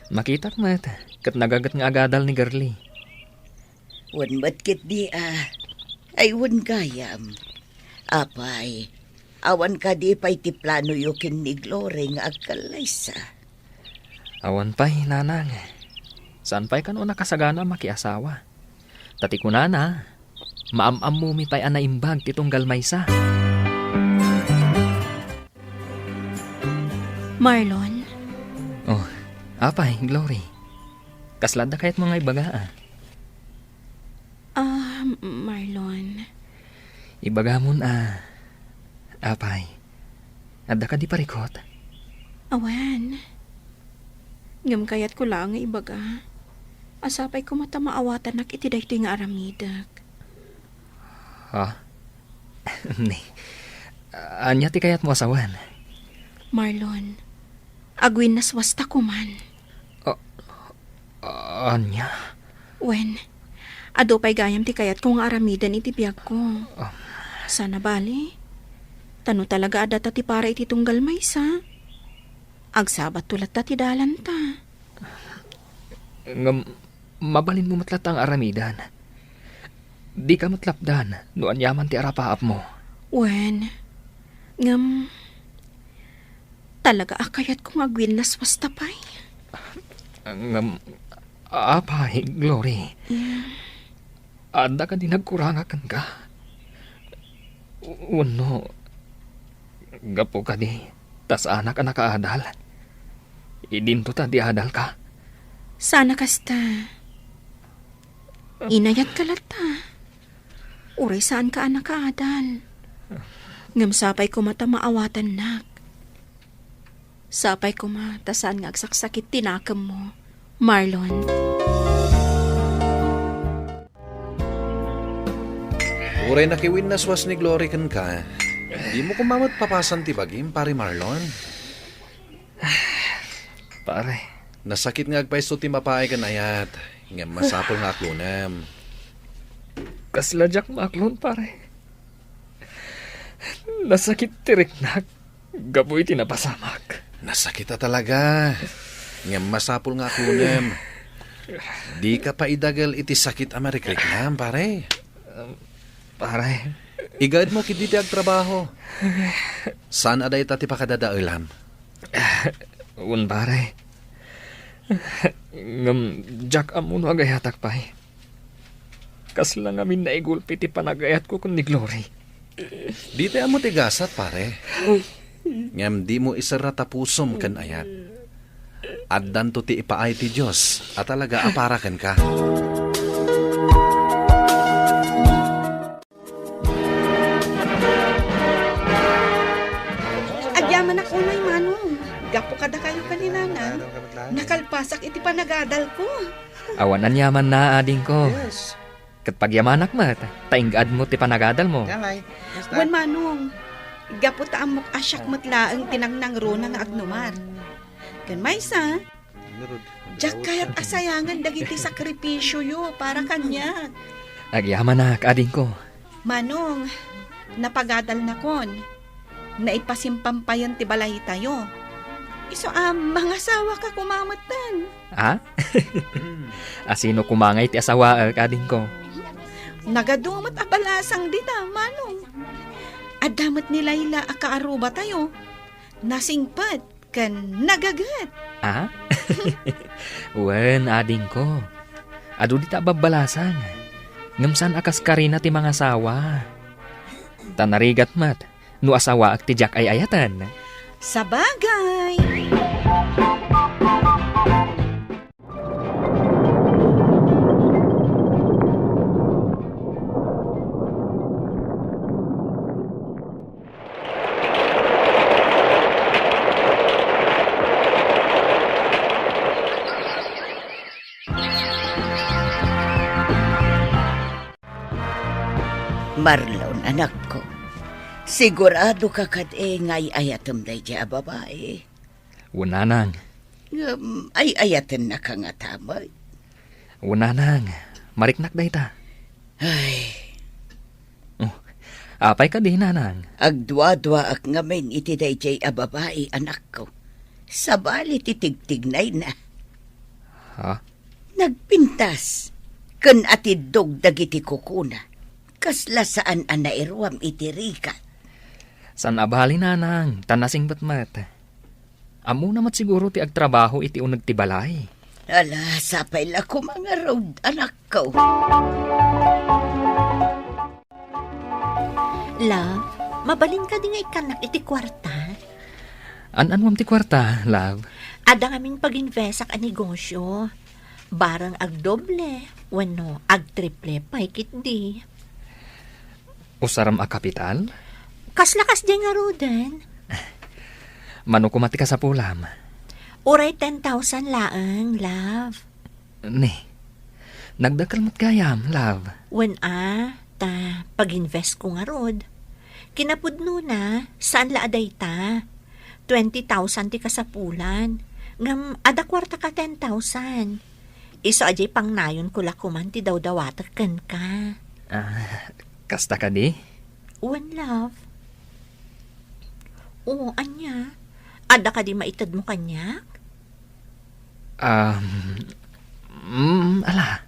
Makitak met, ket nagaget nga agadal ni Girlie. Wen met ketdi a. Ay, wen gayam. Apay, awan kadi pay ti planoyo ken ni Glory nga agkallaysa? Awan pay, nanang. Saan pay kano a nakasagana a makiasawa? Ta ti kunana, maam-ammomi pay a naimbag ti tunggal maysa. Marlon. Oh, apay, Glory. Kasla adda kayatmo nga ibaga, a? Ah, Marlon. Ibagamon a, apay, adda kadi parikut? Awan. Ngem kayatko laeng nga ibaga a sapay koma ta maawatannak iti daytoy nga aramidek. Ha? Ni, ania ti kayatmo a sawen? Marlon, agwinnaswasta koman. A-, ania? Wen, adu pay gayam ti kayatko nga aramiden iti biagko. Ah. Saan a bale, ta no talaga a data ti para iti tunggal maysa, agsabatto latta ti dalanta. Ngem, mabalinmo met latta nga aramiden. Dika met lapdan no aniaman ti arapaapmo. Wen, ngem, talaga a kayatko nga agwinnaswasta pay. Ngem, apay, Glory. Yeah. Adda kadi nagkurangak kenka? Wenno, gapu kadi ta saanak a nakaadal? Idinto ta di adalka? Saan a kasta. Inayatka latta. Uray saanka a nakaadal. Ngem sapay koma ta maawatannak. Sapay koma ta saan nga agsaksakit ti nakemmo, Marlon. Uray nakiwinnaswas ni Glory kenka, dimo koma met papasan ti bagim, Pare Marlon? Pare. Nasakit nga agpayso ti mapaay ken ayat, ngem masapul nga aklonem. Kasla diak maaklon, pare. Nasakit ti riknak gapu iti napasamak. Nasakit a talaga. Ngem masapul nga aklonem. Dika pay idagel iti sakit a marikriknam, pare. Um, pare. Igaedmo ketdi ti agtrabaho. Saan a dayta ti pakadadaelam? Wen, pare. Ngem diak ammo no agayatak pay. Kasla ngamin naigulpi ti panagayatko ken ni Glory. Ditay ammo ti gasat, pare. Ngem dimo iserra ta pusom ken ayat. Addanto ti ipaay ti Dios a talaga a para kenka. Agyamanak unay, Manong. Gapu kadakayo ken ni Nanang, nakalpasak iti panagadalko. Awan aniamanna, adingko. Yes. Ket pagyamanak met, ta ingaadmo ti panagadalmo. Wen, Manong, gapu ta ammok a siak met laeng ti nangnangruna nga agnumar. Ken maysa, diak kayat a sayangen dagiti sakripisioyo para kaniak. Agyamanak, adingko. Manong, napagadalnakon. Naipasimpampayen ti balaytayo. Isu a mangasawaka koma metten. Ha? A sino koma ngay ti asawaek, adingko? Nagadu met a balasang dita, Manong. Adda met ni Laila a kaarrubatayo. Nasingpet ken nagaget. Ah? Wen, adingko. Adu dita a babbalasang. Ngem saan a kas Karina ti mangasawa. Ta narigat met no asawaek ti diak ay-ayaten. Sabagay! Marlon, anakko, sigurado ka kadi nga ay-ayatem daydiay a babai? Wen, nanang. Ngem ay-ayatennaka ngata met? Wen, nanang. Mariknak dayta. Ay. Oh, apay kadi, nanang? Agduaduaak ngamin iti daydiay a babai, anakko. Sabali ti tigtignayna. Ha? Nagpintas ken atiddog dagiti kukuna. Kasla saan a nairuam iti rigat. Saan a bali, nanang, ta nasingpet met. Ammona met siguro ti agtrabaho iti uneg ti balay. Ala, sapay la koma ngarud, anakko. Love, mabalin kadi nga ikkannak iti kuarta? An-anuam ti kuarta, love? Adda ngamin pag-investak a negosyo. Bareng agdoble wenno agtriple pay ketdi. Usaram a kapital? Kasla kasdiay ngaruden? Mano koma ti kasapulam? Uray ten thousand laeng, love. Ni, nagdakkel met gayam, love. Wen a, ta pag-investko ngarud. Kinapudnona, saan la a dayta. Twenty thousand ti kasapulan. Ngem adda kuartak a ten thousand. Isu a diay pangnayonko la koman ti dawdawatek kenka. Ah, kasta kadi? Wen, love. O, ania? Adda kadi maitedmo kaniak? Um, mm, ala.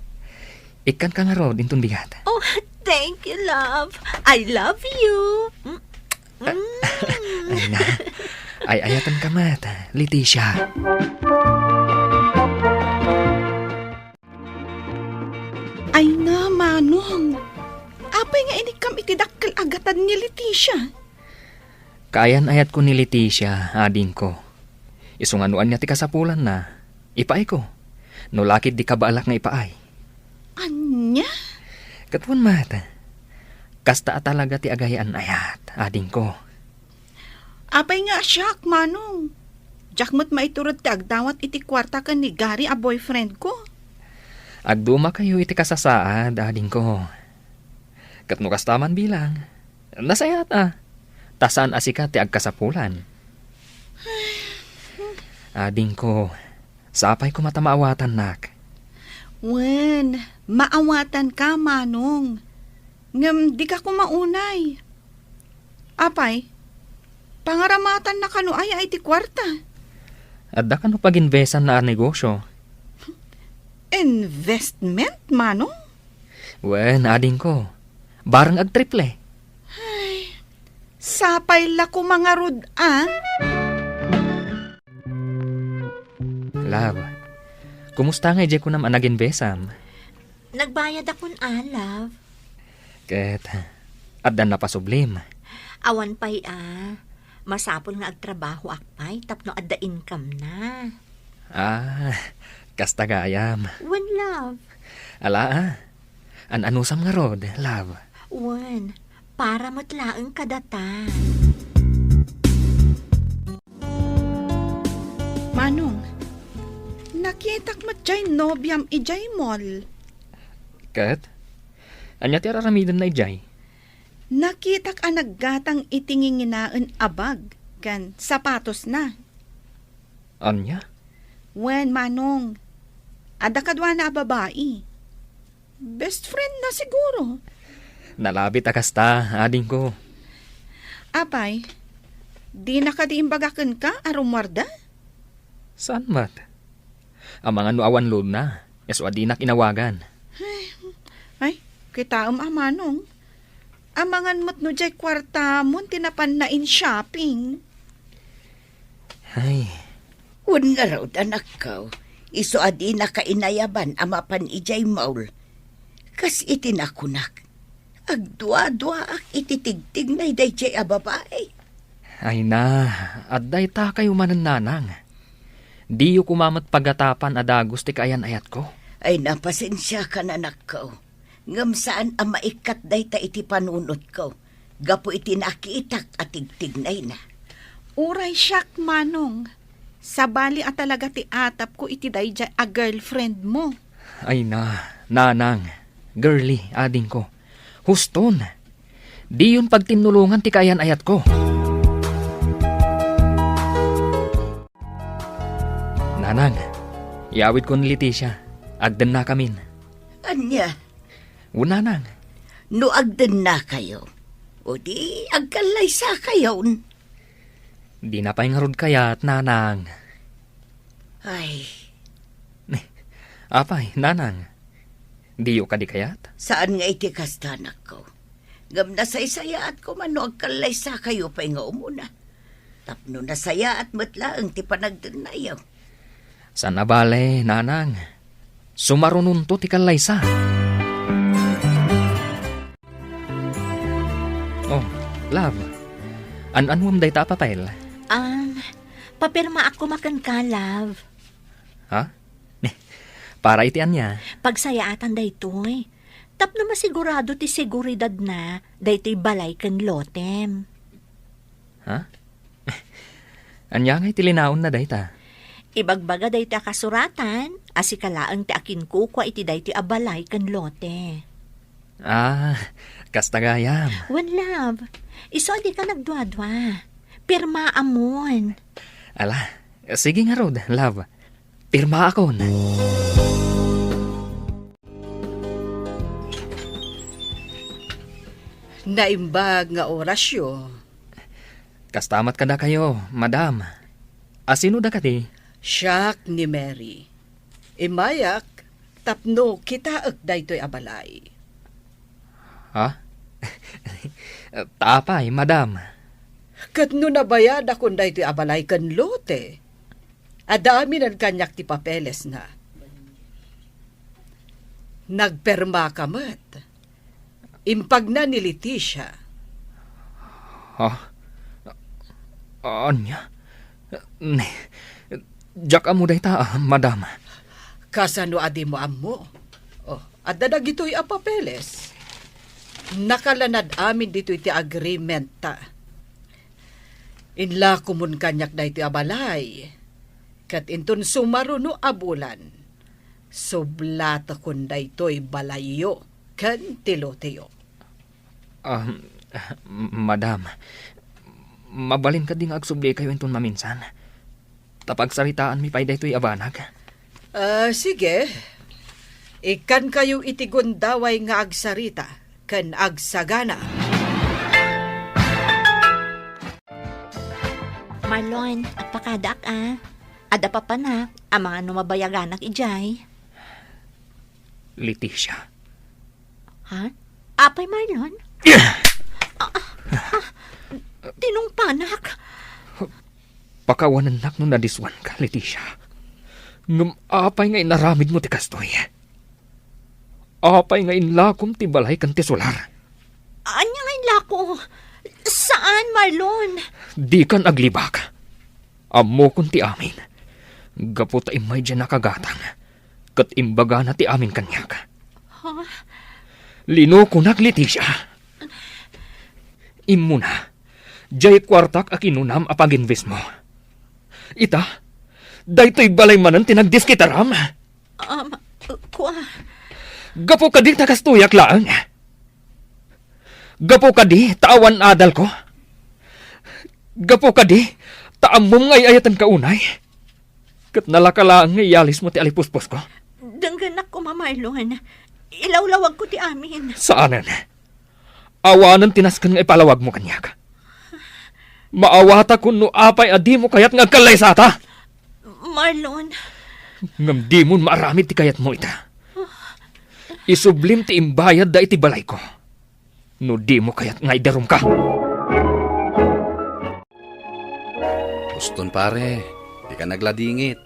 Ikkanka ngarud inton bigat. Oh, thank you, love. I love you. Mm, mm. Ay na. Ay-ayatenka met, Leticia. Ay na, Manong. Apay nga inikkam iti dakkel a gatad ni Leticia? Kaayan-ayatko ni Leticia, adingko. Isu nga no ania ti kasapulanna, ipaayko. No la ketdi kabaelak nga ipaay. Ania? Ket wen met, kasta a talaga ti agayan-ayat, adingko. Apay nga siak, Manong? Diak met maiturod ti agdawat iti kuarta ken ni Gary a boyfriend ko. Agdumakayo iti kasasaad, adingko. Ket no kasta man bilang, nasayaat a. Ta saan a sika ti agkasapulan. Adingko, sapay koma ta maawatannak. Wen, maawatanka, Manong. Ngem dika koma unay. Apay, pangaramatan na kano aya iti kuarta? Adda kano pag-investan na a negosyo? Investment, Manong? Wen, adingko. Bareng agtriple. Ay, sapay la koma ngarud a. Love, kumusta nga idiay kunam a nag-investam? Nagbayadakon a, love. Ket adda napasublim? Awan pay a. Masapul nga agtrabahoak pay tapno adda income na. Ah, kasta gayam. Wen, love. Ala a. An-anusam ngarud, love? Wen, para met laeng kadata. Manong, nakitak met jay nobiam idiay mall. Ket? Ania ti ar-aramidenna idiay? Nakitak a naggatang iti nginginaen a bag ken sapatosna. Ania? Wen, Manong. Adda kaduana a babai. Best friend na siguro. Nalabit a kasta, adingko. Apay, dina kadi imbaga kenka a rummuarda? Saan met? Amangan no awan loadna, isu a dinak inawagan. Ay, kitaem a, Manong. Amangan met no jay kuartamon ti napanna in shopping. Ay. Wen ngarud, anakko, isu a dinaka inayaban a mapan idiay mall. Kas iti nakunak, agduaduaak iti tigtignay daydiay a babai. Ay na, adda itakayo manen, nanang. Diyo koma met pagatapan a dagus ti kaayan-ayatko. Ay na, pasensiakan, anakko. Ngem saan a maikkat dayta iti panunotko gapu iti nakitak a tigtignayna. Uray siak, Manong. Sabali a talaga ti atapko iti daydiay a girlfriend mo. Ay na, nanang, girly, adingko. Huston, Diyon pagtinnulongan ti kaayan-ayatko. Nanang, iawidko ni Leticia. Agdennakamin. Ania? O, nanang. No agdennakayo, o di agkallaysakayon. Dina pay ngarud kayat, nanang. Ay. Apay, nanang? Diyo kadi kayat? Saan nga iti kasta, anakko. Ngem nasaysayaatko man no agkallaysakayo pay nga umuna. Tapno nasayaat met laeng ti panagdennayo. Saan a bale, nanang. Sumarunonto ti kallaysa. Oh, love. An-anuem dayta a papel? Um, papirmaak koma kenka, love. Ha? Para iti ania? Pagsayaatan daytoy. Tapno masigurado ti seguridadna daytoy balay ken lotem. Ha? Ania ngay ti linaonna dayta? Ibagbaga daytoy a kasuratan a sika laeng ti akinkukua iti daytoy a balay ken lote. Ah, kasta gayam. Wen, love. Isu a dika nagduadua. Pirmaamon. Ala, sige ngarud, love. Pirmaakon. Naimbag nga orasyo. Kasta met kadakayo, madam. A, sino da kadi? Siak ni Mary. Immayak tapno kitaek daytoy a balay. Ha? Ta apay, madam? Ket no nabayadakon daytoy a balay ken lote, adda aminen kaniak ti papelesna. Nagpermaka met. Impagna ni Leticia. Ha? Ania? Ne, diak ammo dayta, madam. Kasano a dimo ammo? Oh, adda dagitoy a papeles. Nakalanad amin ditoy ti agreement ta. Inlakomon kaniak daytoy a balay. Ket inton sumaruno a bulan, sublatekon daytoy balayyo ken ti loteyo. Ah, madam, mabalin kadi nga agsublikayo inton maminsan? Ta pagsaritaanmi pay daytoy a banag. Ah, sige. Ikkankayo iti gundaway nga agsarita ken agsagana. Marlon, agpakadaak a. Adda papanak, amangan no mabayaganak idiay. Leticia. Ha? Apay, Marlon? Ah, ah, ah, tinungpanak. Pakawanennak no nadiswanka, Leticia. Ngem apay nga inaramidmo ti kastoy? Apay nga inlakom ti balay ken ti solar? Ania nga inlako? Saan, Marlon? Dikan aglibak. Ammokon ti amin. Gapu ta immay diay nakagatang, ket imbagana ti amin kaniak. Ha? Linokonak, Leticia. Immuna, diay kuartak a kinunam a pag-investmo. Ita, daytoy balay manen ti nagdiskitaram. Um, kua. Gapu kadi ta kastoyak laeng? Gapu kadi ta awan adalko? Gapu kadi ta ammom nga ay-ayatenka unay? Ket nalaka laeng nga iyalismo ti alipusposko? Denggenak koma, Marlon. Ilawlawagko ti amin. Saanen. Awanen ti nasken nga ipalawagmo kaniak. Maawatakon no apay a dimo kayat nga agkallaysata. Marlon. Ngem dimon maaramid ti kayatmo ita. Isublim ti imbayadda iti balayko no dimo kayat nga idarumka. Uston, pare, dika nagladingit.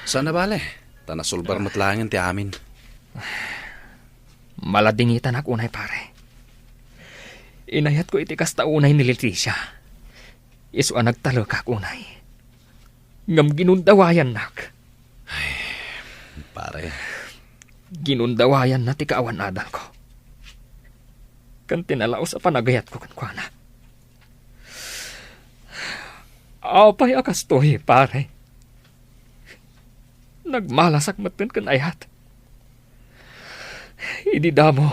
Saan a bale, ta nasulbar met laengen ti amin. Maladingitanak unay, pare. Inayatko iti kasta unay ni Leticia. Isu a nagtalekak unay. Ngem ginundawayannak. Ay, pare. Ginundawayanna ti kaawan-adalko ken ti nalaus a panagayatko kenkuana. Apay a kastoy, pare? Nagmalasak metten ken ayat. Idi damo,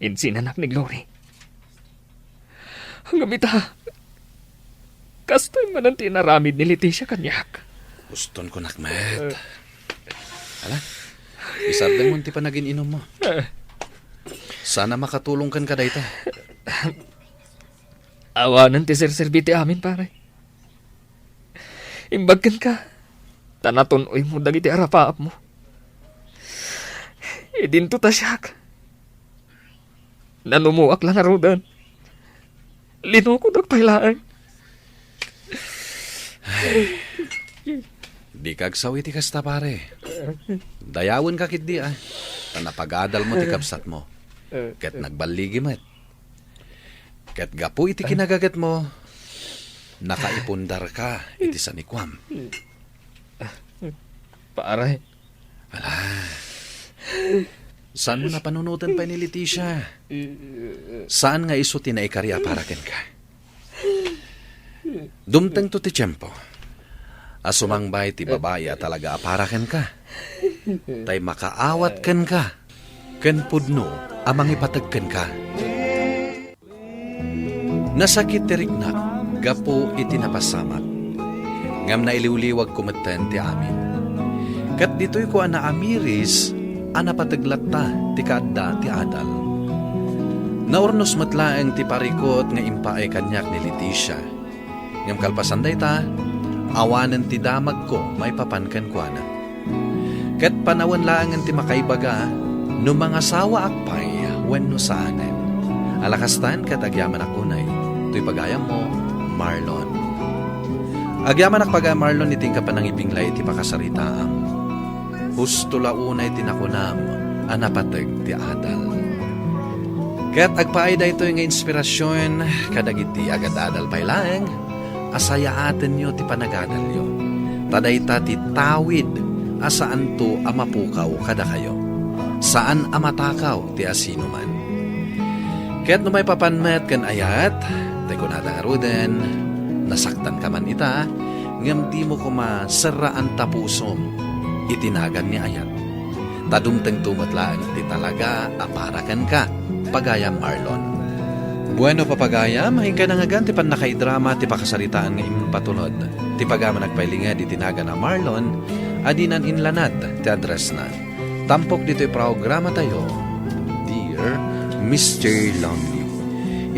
Insinanak ni Glory. Ngem ita, kastoy manen ti inaramid ni Leticia kaniak. Uston kunak met. Eh. Ala, isardengmo ti panagin-inummo. Eh. Saan a makatulong kenka dayta. Awanen ti serserbi ti amin, pare. Imbag kenka, ta natun-oymo dagiti arapaapmo. Idinto ta siak. Nanumoak la ngaruden. Linukodak pay laeng. Dika agsaw iti kasta, pare. Dayawenka ketdi, a. Ta napagadalmo ti kabsatmo. Ket nagballigi met. Ket gapu iti kinagigetmo, nakaipundarka iti sanikuam. Pare. Ala. Saanmo a panunoten pay ni Leticia? Saan nga isu ti naikari a para kenka? Dumtengto ti tiempo a sumangbay ti babai a talaga a para kenka. Tay makaawat kenka ken pudno a mangipateg kenka. Nasakit ti riknak gapu iti napasamak, ngem nailiwliwagko metten ti amin. Ket ditoyko a naamiris a napateg latta ti kaadda ti adal. Naurnos met laeng ti parikut nga impaay kaniak ni Leticia. Ngem kalpasan dayta, awanen ti damagko maipapan kenkuana. Ket panawen laengen ti makaibaga no mangasawaak pay wenno saanen. Ala kastan ket agyamanak unay, toy pagayammo, Marlon. Agyamanak pagayam Marlon iti inka panangibinglay iti pakasaritaam. Husto la unay ti nakunam a napateg ti adal. Ket agpaay daytoy nga inspirasion kadagiti agad-adal pay laeng a sayaatenyo ti panagadalyo. Ta dayta ti tawid a saanto a mapukaw kadakayo. Saan a matakaw ti asinoman. Ket no maipapan met ken ayat, tay kunada ngaruden, nasaktanka man ita, ngem dimo koma serraan ta pusom iti nagan ni ayat. Ta dumtengto met laeng ti talaga a para kenka, pagayam Marlon. Bueno, papagayam, inkay nangngegan ti pannakaidrama ti pakasaritaan nga impatulod. Ti pagayam a nagpailinged iti nagan a Marlon, a dinan inlanad ti addressna. Tampok ditoy programatayo, Dear Mister Lonely.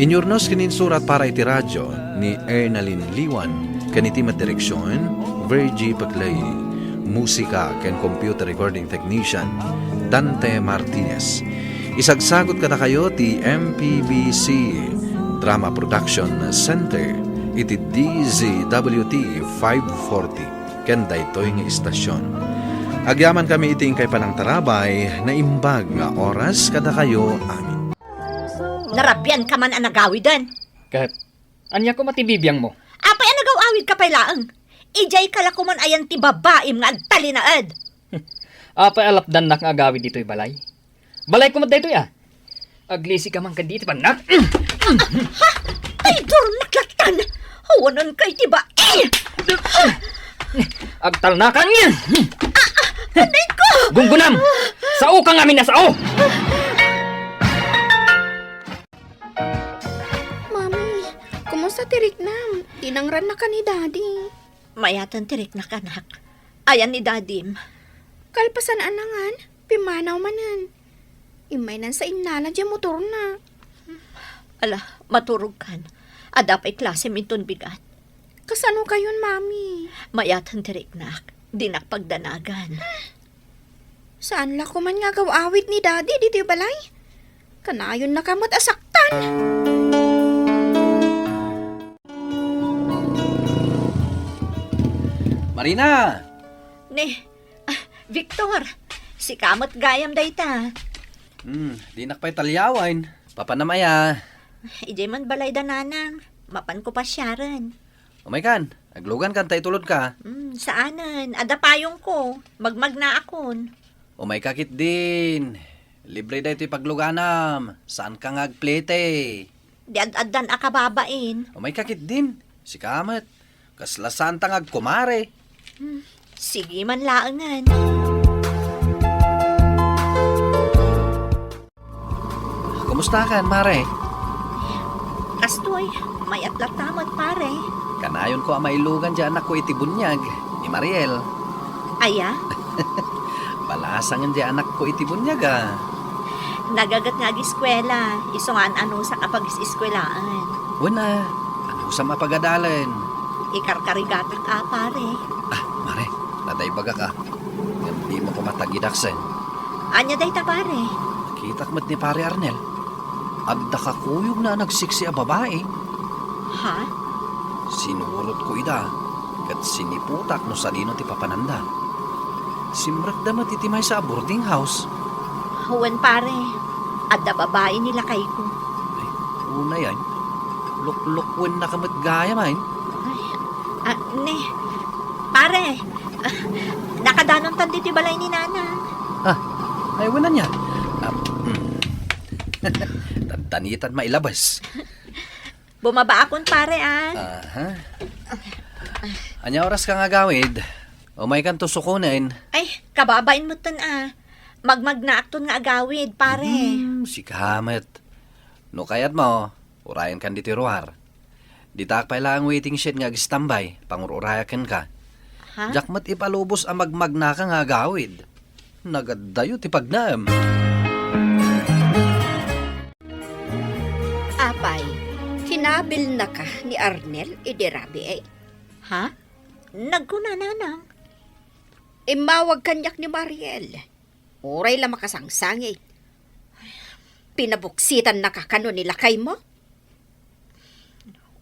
Inyurnos ken insurat para iti radio ni Ernalyn Liwan ken iti met direksion, Virgie Peclay. Musika ken computer recording technician, Dante Martinez. Isagsagut kadakayo ti M P B C Drama Production Center iti D Z W T five forty. Ken daytoy nga istasion. Agyamankami iti inkay panangtarabay, naimbag nga oras kadakayo amin. Narabianka man a nagawiden. Ket, ania koma ti bibiangmo? Apay a nagaw-awidka pay laeng? Idiayka la koman ayan ti babaim nga agtalinaed. Apay a lapdannak nga agawid ditoy balay? Balayko met daytoy, a. Aglisika man kadi iti pannak. Ha? Traidor, maklatan! Awanen kay ti bai! Agtalnakan! Anay ko! Gunggunam! Sao ka ngamin a sao! Mami, kumusta ti riknam? Dinangrannaka ni Daddy. Mayaten ti riknak, anak. Ayan ni Dadim. Kalpasan a nangan, pimmanaw manen. Immay nansa innala diay motorna. Ala, maturogkan. Adda pay klasem inton bigat. Kasano kayon, Mami? Mayaten ti riknak. Dinak pagdanagan. Saan la koman nga agaw-awid ni Daddy ditoy balay? Kanayonnaka met a saktan. Marina! Ni, ah, Victor, sika met gayam dayta. Hmm, dinak pay talyawen. Papanam aya? Idiay man balay da nanang. Mapanko pasiaren. Umaykan, aglugankan ta itulodka. Hmm, saanen. Adda payongko. Magmagnaakon. Umayka ketdin. Libre daytoy pagluganam. Saanka nga agplete. Di ad-addan a kababain. Umayka ketdin. Sika met. Kasla saanta nga agkumare. Hmm, sige man laengen. Mustakan, mare? Kastoy, mayat latta met, pare. Kanayonko a mailugan diay anakko iti buniag, ni Mariel. Aya? Balasangen diay anakko iti buniag, a. Nagaget nga agiskuela, isu nga an-anusak a pagis-iskuelaen. Wen a, anusam a pagadalen? Ikarkarigatak a, pare. Ah, mare, ta ibagbagak a. Ngem dimo koma tagidaksen. Ania dayta, pare? Nakitak met ni Pare Arnel. Adda kakuyogna a nagsiksi a babai. Ha? Sinurotko ida, ket siniputak no sadino ti papananda. Simrekda met iti maysa a boarding house. Wen, pare, adda babai ni lakayko. Ay, unay, ay. Luklukwennak met gayam, ay. Ay, ah, ne, pare, ah, nakadanontan ditoy balay ni Nanang. Ah, ay, wen ania. Ah, hmm. Tantanitan mailabes. Bumabaakon, pare, ah. Aha. Ania oraska nga agawid? Umaykanto sukonen. Ay, kababain metten, ah. Magmagnaakton nga agawid, pare. Hmm, sika met. No kayatmo, urayenkan ditoy ruar. Ditaak pay laeng waiting shed nga agistambay, pangur-urayak kenka. Ha? Diak met ipalubos a magmagnaka nga agawid. Nagaddayo ti pagnaem. Apay, kinabilnaka ni Arnel idi rabii? Ha? Nagkuna, Nanang. Immawag kaniak ni Mariel. Uray la makasangsangit. Pinabuksitannaka kano ni lakaymo?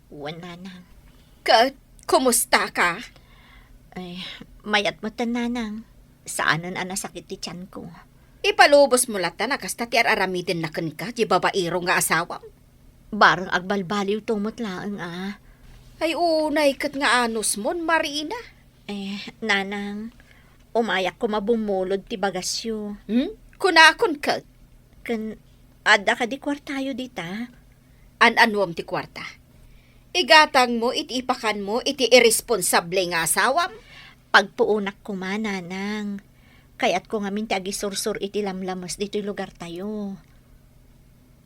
Wen, Nanang. Ket, kumustaka? Ay, mayat metten, Nanang. Saanen a nasakit ti tianko. Ipalubosmo latta a kasta ti ar-aramidenna kenka, diay babaero nga asawam. Bareng agbalbaliwto met laeng, a. Ay, unay ket nga anusmon, Marina. Eh, Nanang, umayak koma bummulod ti bagasyo. Hmm? Kunakon ket. Ken, adda kadi kuartayo dita? An-anuem ti kuarta? Igatangmo iti ipakanmo iti irresponsable nga asawam? Pagpuonak koma, Nanang. Kayatko ngamin ti agisursor iti lamlames ditoy lugartayo.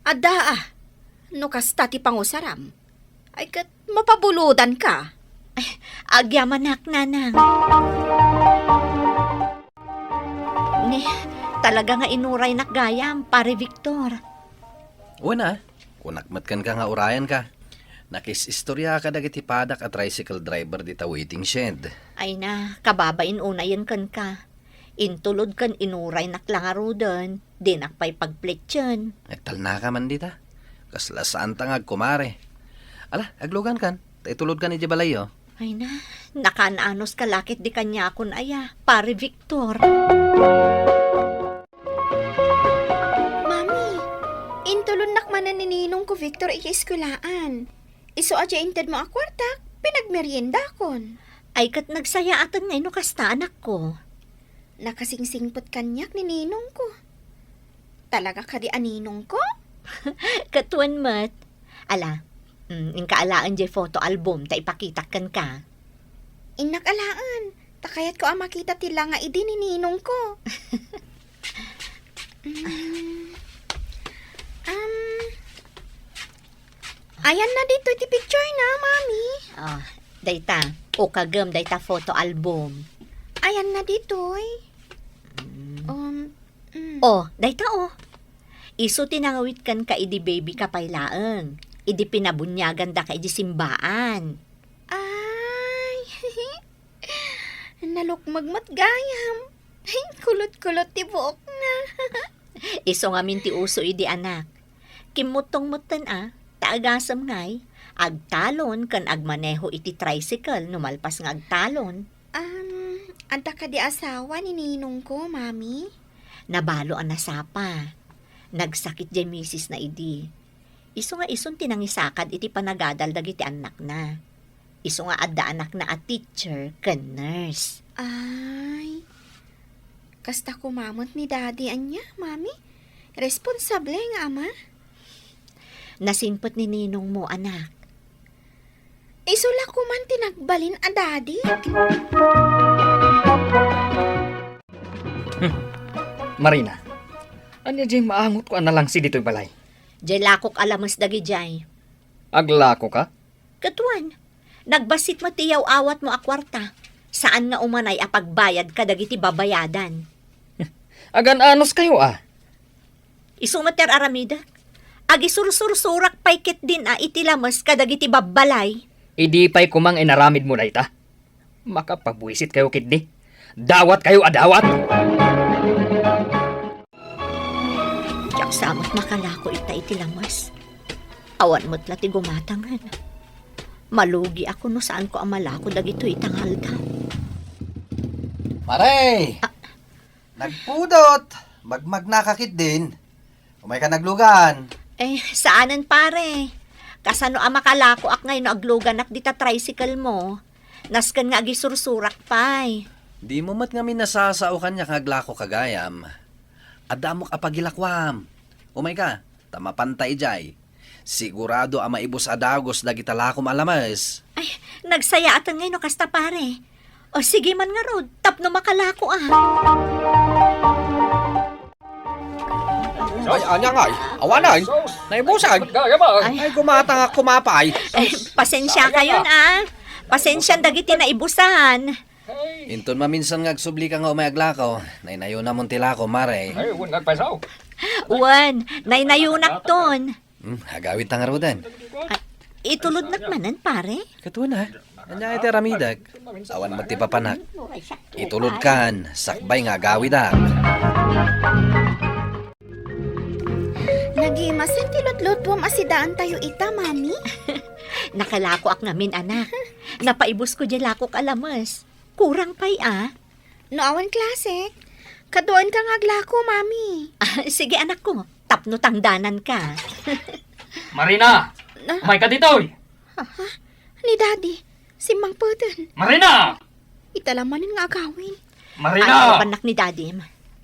Adda, a. No kasta ti pangusaram, ay ket mapabulodanka. Ay, agyamanak, Nanang. Ni, talaga nga inuraynak gayam, Pare Victor. Wen a, kunak met kenka nga urayenka. Nakis-istoriaka dagiti padak a tricycle driver dita waiting shed. Ay na, kababain unayen kenka. Intulod ken inuraynak la ngaruden, dinak pay pagplitsen. Agtalnaka man dita. Kasla saanta nga agkumare. Ala, aglugankan, ta itulodkan idiay balayyo. Ay na, nakaan-anos ka lakit di kaniakon aya, Pare Victor. Mami, intulonnak manen ni ninongko Victor iti eskuelaan. Isu a diay intedmo a kuartak, pinagmeriendakon. Ay, ket nagsayaaten ngay no kasta, anakko. Nakasingsingpet kaniak ni ninongko. Talaga kadi a ninongko? Ket wen met. Ala, mm, inka alaen diay photo album ta ipakitak kenka. Innak alaen, ta kayatko a makita ti langa idi ni ninongko. Mm. Um, ayanna ditoy ti picture na, Mami. Ah, dayta. Ukagem dayta photo album. Ayanna ditoy. Mm. Um, mm. Oh, dayta, oh. Isu ti nangawit kenka idi baby ka pay laeng. Idi pinabuniagandaka idi simbaan. Ay, nalukmeg met gayam. Kulot-kulot ti buokna. Isu ngamin ti uso idi, anak. Kimmuttong metten a, ta agasem ngay, agtalon ken agmaneho iti tricycle no malpas nga agtalon. Um, adda kadi asawa ni ninongko, Mami? Nabalo a nasapa. Nagsakit diay misisna idi. Isu nga isun ti nangisakad iti panagadal dagiti annakna. Isu nga adda anakna a teacher ken nurse. Ay, kasta koma met ni Daddy, ania, Mami? Responsable nga ama? Nasimpet ni ninongmo, anak. Isu la koman ti nagbalin a Daddy. Hmm. Marina, ania diay maangotko a nalangsi ditoy balay? Diay lakok a lames dagidiay. Aglakoka? Ket wen, nagbassit met ti yaw-awatmo a kuarta. Saan nga umanay a pagbayad kadagiti babayadan. Agan-anuskayo a. Isu met ti ar-aramidek. Agisursursurak pay ketdin a iti lames kadagiti babbalay. Idi pay koma nga inaramidmo dayta. Makapabuisit kayo ketdi. Dawat kayo a dawat! Diak sa met makalako ita iti lames. Awan met la ti gumatangen. Malugiak no saanko a malako dagitoy ita nga aldaw. Pare! Ah. Nagpudot! Magmagnaka ketdin. Umayka naglugan. Eh, saanen, pare. Kasano a makalakoak nga no agluganak dita tricycle mo? Nasken nga agisursurak pay. Dimo met ngamin nasasao kaniak nga aglakoka gayam. Adda ammok a pagilakoam. Umayka, ta mapanta idiay. Sigurado a maibus a dagus dagita lakom a lames. Ay, nagsayaaten ngay no kasta, pare. O, sige man ngarud, tapno makalako a. Ay, ania ngay? Awanen? Naibusan? Ay. Ay, gumatang a kumapay. Eh, pasensya kayon, ah. Pasensya dagiti naibusan. Inton maminsan nga agsubli ka nga umay aglako, naynayonamon ti lako, mare. Ay, wen, nagpayso. Wen, naynayonakton. Hmm, agawid ta ngaruden. Ay, itulodnak manen, pare? Ket wen, a. Ania iti aramidek? Awan met ti papanak. Itulodkan, sakbay nga agawidak. Nagimasen ti lutlutuam a sidaantayo ita, Mami. Nakalakoak ngamin, anak. Napaibusko diay lakok a lames. Kurang pay a. No awan klase, kaduaenka nga aglako, Mami. Ah, sige, anakko. Tapno tangdananka. Marina! Ah? Umayka ditoy! Aha? Ni Daddy, simmangpeten. Marina! Ita la manen nga agawid. Marina! Ay, bannak ni Daddy.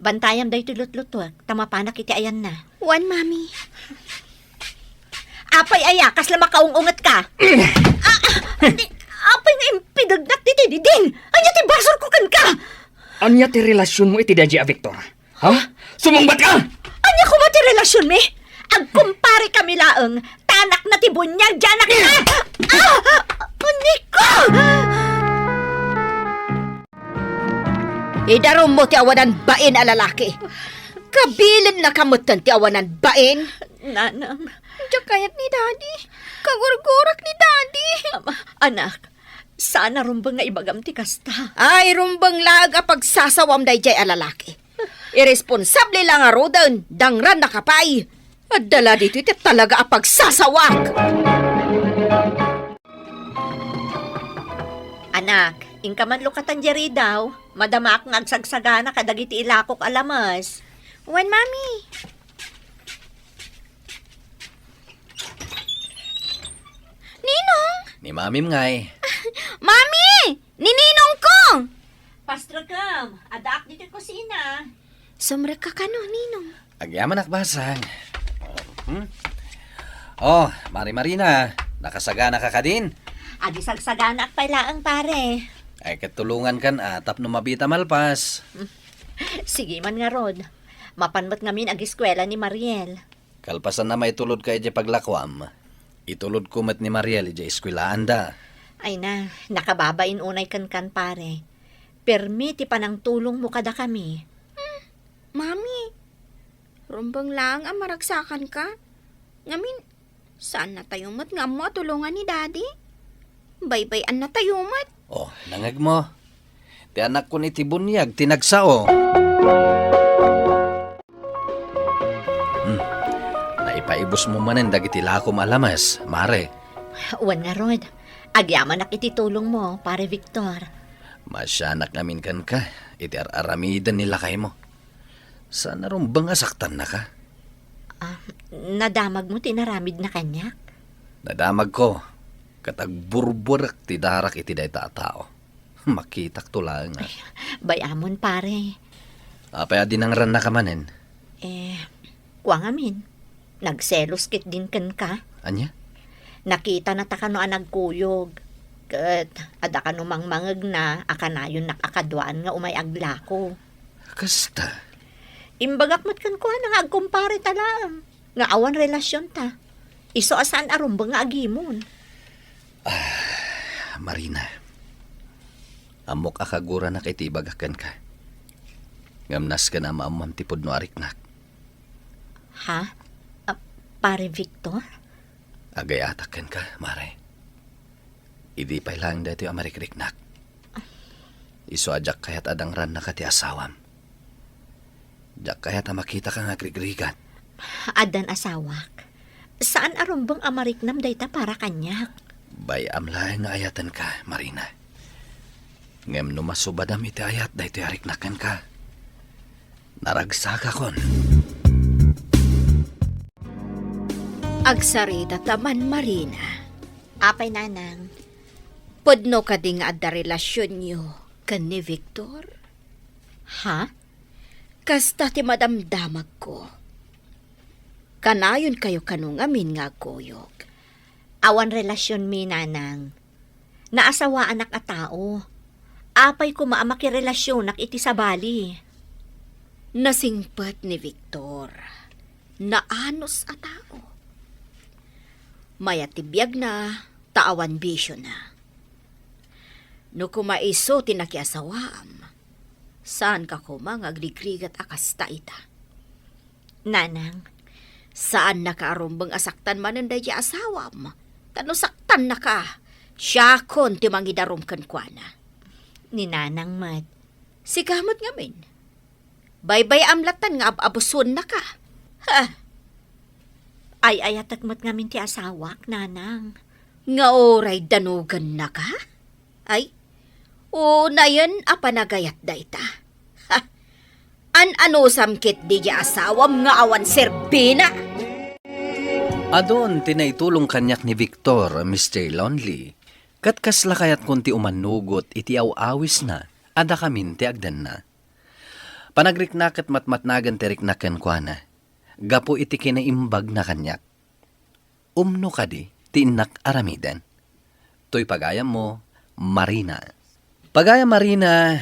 Bantayam daytoy lutlutuek, ta mapanak iti ayanna. Wen, Mami. Apay aya, kasla makaung-ungetka? Ah, ah, di, apay nga impidegnak ditoy didin? Ania ti basurko kenka? Ania ti relasionmo iti daydiay a Victor? Ha? Sumungbat ka! Ania koma ti relasionmi? Agkumpare kami laeng, ta anakna ti buniag diay anakna! Ah! Nico! Idarummo ti awanan bain a lalaki. Kabilennaka metten ti awanan bain. Nanang. Diak kayat ni Daddy. Kagurgurak ni Daddy. Ama, anak, saan a rumbeng nga ibagam ti kasta. Ay, rumbeng laeng a pagsasawam daydiay a lalaki. Irresponsable la ngaruden, dangrannaka pay. Adda la ditoy ti talaga a pagsasawak. Anak, inka man lukatan diay ridaw, madamaak nga agsagsagana kadagiti ilakok a lames. Wen, Mami. Ninong! Ni Mamim ngay. Mami! Ni Ninongko! Pastrekam, addaak ditoy kusina. Sumrekka kano, Ninong? Agyamanak basang. Hmm? Oh, Mari Marina, nakasaganaka kadin? Agisagsaganaak pay laeng, pare. Ay, ket tulongankan a tapno mabita malpas. Sige man ngarud. Mapan met ngamin agiskuela ni Mariel. Kalpasan a maitulodka idiay paglakoam, itulodko met ni Mariel idiay eskuelaanda. Ay na, nakababain unay kenkan, pare. Permi ti panangtulongmo kadakami. Hmm, Mami, rumbeng laeng a maragsakanka. Ngamin, saannatayo met nga ammo a tulongan ni Daddy. Baybay-annatayo met. Oh, nangegmo. Ti anakkon iti buniag ti nagsao. Hmm. Naipaibusmo manen dagiti lakom a lames, Mare. Wen ngarud, agyamanak iti tulongmo, Pare Victor. Maasianak ngamin kenka iti ar-aramiden ni lakaymo. Saan a rumbeng a saktannaka? Ah, nadamagmo ti inaramidna kaniak? Nadamagko, ket agburbuarek ti darak iti dayta a tao. Makitakto laeng, a. Ay, bay-amon, pare. Apay a dinangrannaka manen? Eh, kua ngamin, nagselos ketdin kenka. Ania? Nakitana ta kano a nagkuyog. Ket adda kano mangmangegna a kanayonnak a kaduaan nga umay aglako. Kasta? Imbagak met kenkuana nga agkumpare ta laeng. nga awan relasionta. Isu a saan a rumbeng nga agimon. Marina, ammok a kaguranak iti ibagak kenka. Ngem nasken a maammoam ti pudno a riknak. Ha? Ah, Pare Victor? Agayatak kenka, Mare. Idi pay laeng daytoy a marikriknak. Isu a diak kayat a dangrannaka ti asawam. Diak kayat a makitaka nga agrigrigat. Addan asawak. Saan a rumbeng a mariknam dayta para kaniak. Bay-am laeng nga ayatenka, Marina. Ngem no masubadam iti ayat daytoy a riknak kenka, naragsakakon. Agsarita ta man, Marina. Apay, Nanang? Pudno kadi nga adda relasionyo ken ni Victor? Ha? Kasta ti madamdamagko. Kanayonkayo kano ngamin nga agkuyog. Awan relasionmi, Nanang. Naasawaanak a tao. Apay koma a makirelasionak iti sabali? Nasingpet ni Victor. Naanus a tao. Mayat ti biagna, ta awan bisiona. No koma isu ti nakiasawaam, saanka koma nga agrigrigat a kasta ita. Nanang, saannaka a rumbeng a saktan manen daydi asawam. Ta no saktannaka, siakon ti mangidarum kenkuana. Ni Nanang met. Sika met ngamin. Baybay-am latta nga ab-abusuennaka. Ha? Ay-ayatek met ngamin ti asawak, Nanang. Nga uray danugennaka? Ay, unayen a panagayat dayta. Ha? An-anusam ketdi ti asawam nga awan serbina? Adun ti naitulong kaniak ni Victor, Mister Lonely, ket kasla kayatkon ti umanugot iti aw-awisna a dakamin ti agdenna. Panagriknak ket matmatnagen ti riknak kenkuana, gapu iti kinaimbagna kaniak. Umno kadi ti innak aramiden? Toy pagayammo, Marina. Pagayam Marina,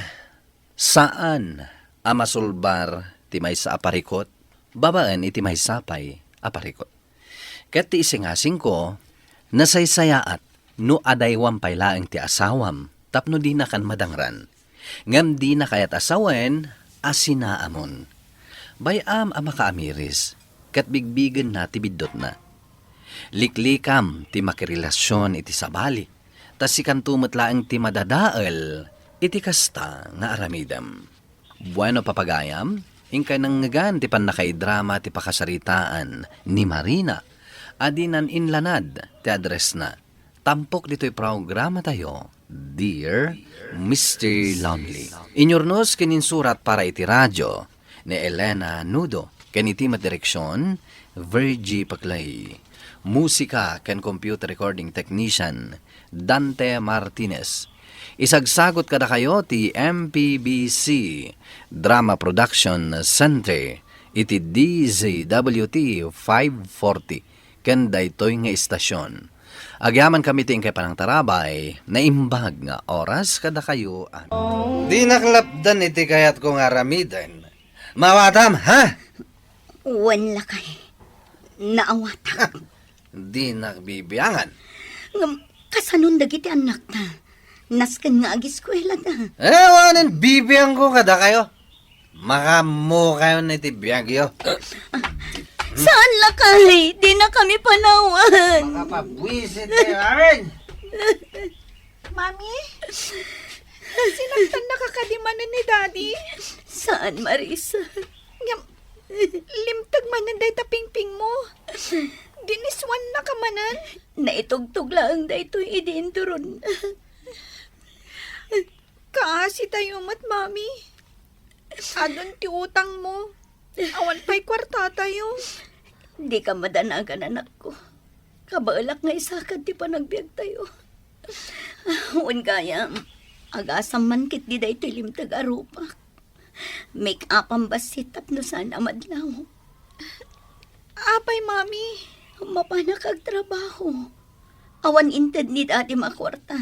saan a masulbar ti maysa a parikut babaen iti maysa pay a parikut. Ket ti isingasingko, nasaysayaat no adaywam pay laeng ti asawam tapno dinakan madangran. Ngem dina kayat a sawen a sinaamon. Bay-am a makaamiris, ket bigbigenna ti biddutna. Liklikam ti makirelasion iti sabali, ta sikanto met laeng ti madadael iti kasta nga aramidem. Bueno, papagayam, inkay nangngegan ti pannakaidrama ti pakasaritaan ni Marina, a dinan inlanad ti addressna. Tampok ditoy programatayo, Dear Mister Lonely. Inyurnos ken insurat para iti radio ni Elena Nudo, ken iti met direksion, Virgie Paclay. Musika ken computer recording technician, Dante Martinez. Isagsagot kadakayo ti M P B C Drama Production Center iti D Z W T five forty ken daytoy nga istasion. Agyamankami ti inkay panangtarabay, naimbag nga oras kadakayo, a. Dinak lapdan iti kayatko nga aramiden. Maawatam, ha? Wen, lakay. Naawatak. Dinak bibiangan. Ngem, kasanon dagiti annakta? Nasken nga agiskuelada. Eh, awanen bibiangko kadakayo. Makaammokayon iti biagyo. Saan, lakay? Dinakami panawan. Makapabuisit kayo, amen. Mami? Sinaktan na ka kadi manen ni Daddy? Saan, Marisa? Ngem, limteg manen dayta pingping mo. Diniswan na ka manen. Naitugtog laeng daytoy idi induron. Kaasi tayo met, Mami. Adun ti utang mo. Awan pay kuarta tayo. Di ka madanagan, anakko. Kabaelak nga isakad ti panagbiag tayo. Wen gayam, agasam man ketdi daytoy limteg a rupak. Make-upam bassit tapno saan a madlaw. Apay, Mami? Mapanak agtrabaho. Awan inted ni Daddy a kuarta.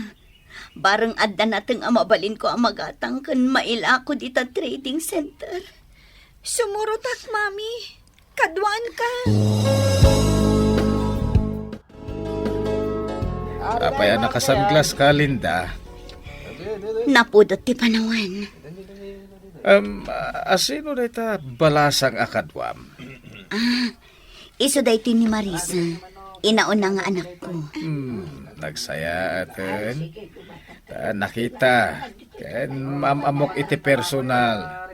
Bareng adda nateng a mabalinko a magatang ken mailako dita trading center. Sumurotak, Mami. kaduaanka. Apay a nakasanglas ka, Linda? Napudot ti panawan. Em, asino dayta balasang a kaduam? Ah, isu daytoy ni Marisa. Inauna nga anakko. Hmm, nagsayaaten. Ta nakita, ken maam-ammok iti personal.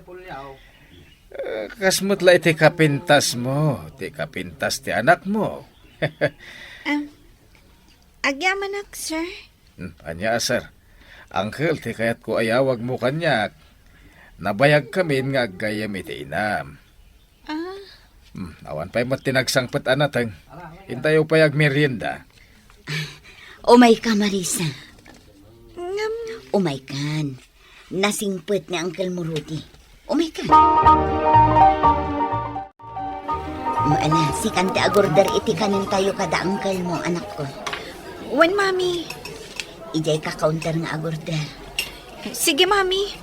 Eh, kas met la iti kapintasmo, ti kapintas ti anakmo. Em, agyamanak, sir. Hmm, ania, sir? Uncle ti kayatko a yawagmo kaniak. Nabayagkamin nga aggayyem iti inam. Ah. Hmm, awan pay met ti nagsangpet a nateng. Intayo pay agmerienda. Umayka, Marisa. Ngem umaykan. Nasingpet ni Uncle mo, Rudy. Umaykan. Ala, sikan ti agorder iti kanentayo kada uncle mo, anakko. Wen, Mami. Idiay ka counter nga agorder. Sige, Mami.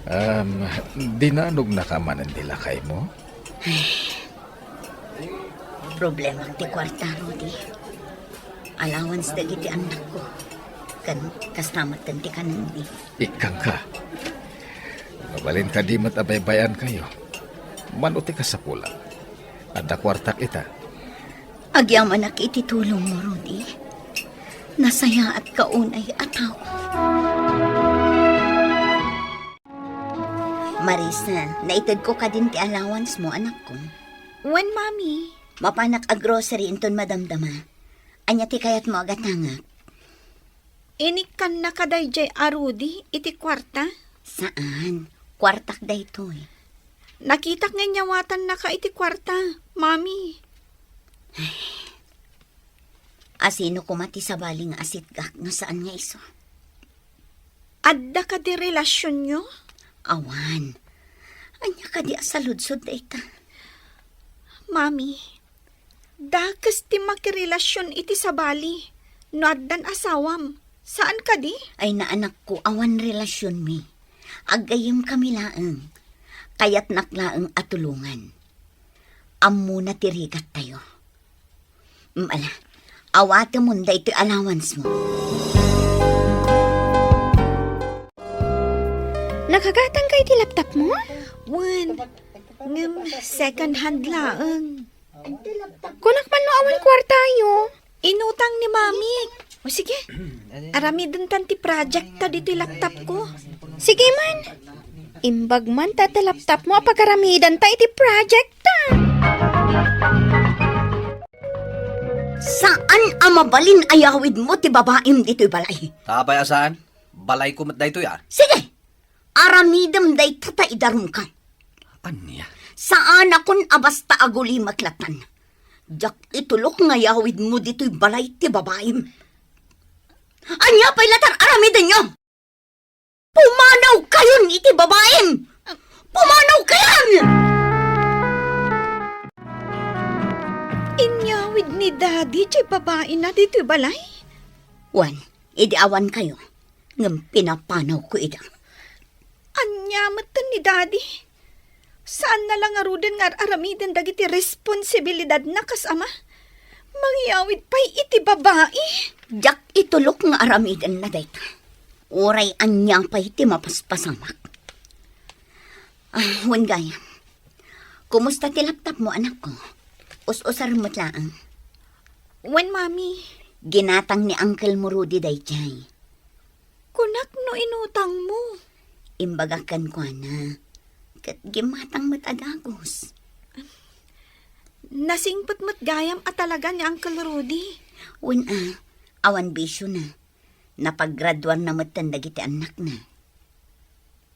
Um, dinanogna ka manen ni lakaymo? Ay, problema ti kuarta, Rudy. Allowance dagiti annakko. Ken kasta met ti kanenmi. Ikkangka. Mabalin kadi met a baybay-ankayo? Mano ti kasapulan? Adda kuartak ita. Agyamanak iti tulongmo, Rudy. Nasayaatka unay a tao. Marisa, naitedko kadin ti allowance mo, anakko. Wen, Mami. Mapanak a grocery inton madamdama. Ania ti kayatmo a gatangak? Inikkannaka daydiay a Rudy iti kuarta? Saan. Kuartak daytoy. Nakitak nga inyawatannaka iti kuarta, Mami. Asino koma ti sabali nga asitgak no saan nga isu? Adda kadi relasionyo? Awan. Ania kadi a saludsod dayta? Mami, dakes ti makirelasyon iti sabali no addan asawam. Saan kadi? Ay, anakko, awan relasionmi. Aggayyemkami laeng. Kayatnak laeng a tulongan. Ammona ti rigattayo. Mm, ala, awatemon daytoy allowance mo. Nakagatangka iti laptop mo? Wen, ngem second hand laeng. Kunak man no awan kuartayo. Inutang ni Mami. O sige, aramidentan ti project ta ditoy laptop ko. Sige man. Imbag man ta ti laptop mo a pagaramidanta iti project ta. Saan a mabalin a yawid mo ti babaim ditoy balay? Apay a saan? Balayko met daytoy a. Sige! Aramidem dayta ta idarumka. Ania? Saanakon a basta agulimek latan. Diak itulok nga yawid mo ditoy balay ti babaim. Ania pay latta aramidenyo? Pumanawkayon iti babaim! Pumanawkayon! Inyawid ni Daddy ti babaina ditoy balay? Wen, idi awankayo, ngem pinapanawko ida. Ania metten ni Daddy? Saanna la ngaruden nga ar-aramiden dagiti responsibilidadna kas ama? Mangyawid pay iti babai? Diak itulok nga aramidenna dayta. Uray ania pay ti mapaspasamak. Ah, wen gayam. Kumusta ti laptop mo, anakko? Us-usar met laeng. Wen, Mami. Ginatang ni Uncle mo Rudy daydiay. Kunak no inutang mo. Imbagak kenkuana. Ket gimmatang met a dagus. Nasingpet met gayam a talaga ni Uncle Rudy. Wen a, awan bisio na. Napagraduarna metten dagiti annakna.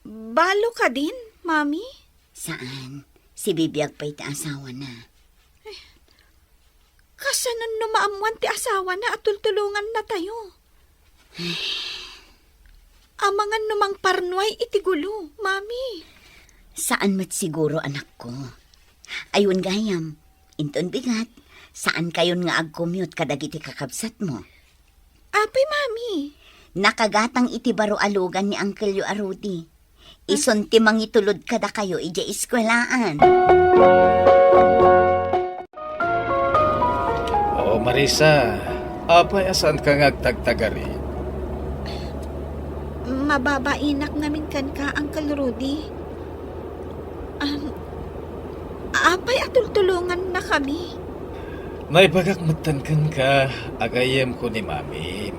Balo kadin, Mami? Saan. Sibibiag pay ti asawana. Kasanon no maammoan ti asawana a tultulongannatayo? Amangan no mangparnuay iti gulo, Mami. Saan met siguro, anakko. Ay wen gayam, inton bigat, saankayon nga agcommute kadagiti kakabsatmo? Apay, Mami? Nakagatang iti baro a lugan ni Uncle yo a Rudy. Isun ti mangitulod kadakayo idiay eskuelaan. Marisa, apay a saanka nga agtagtagari? Mababainak ngamin kenka, Uncle Rudy. Am, apay a tultulongannakami? Naibagak metten kenka, a gayyemko ni Mamim.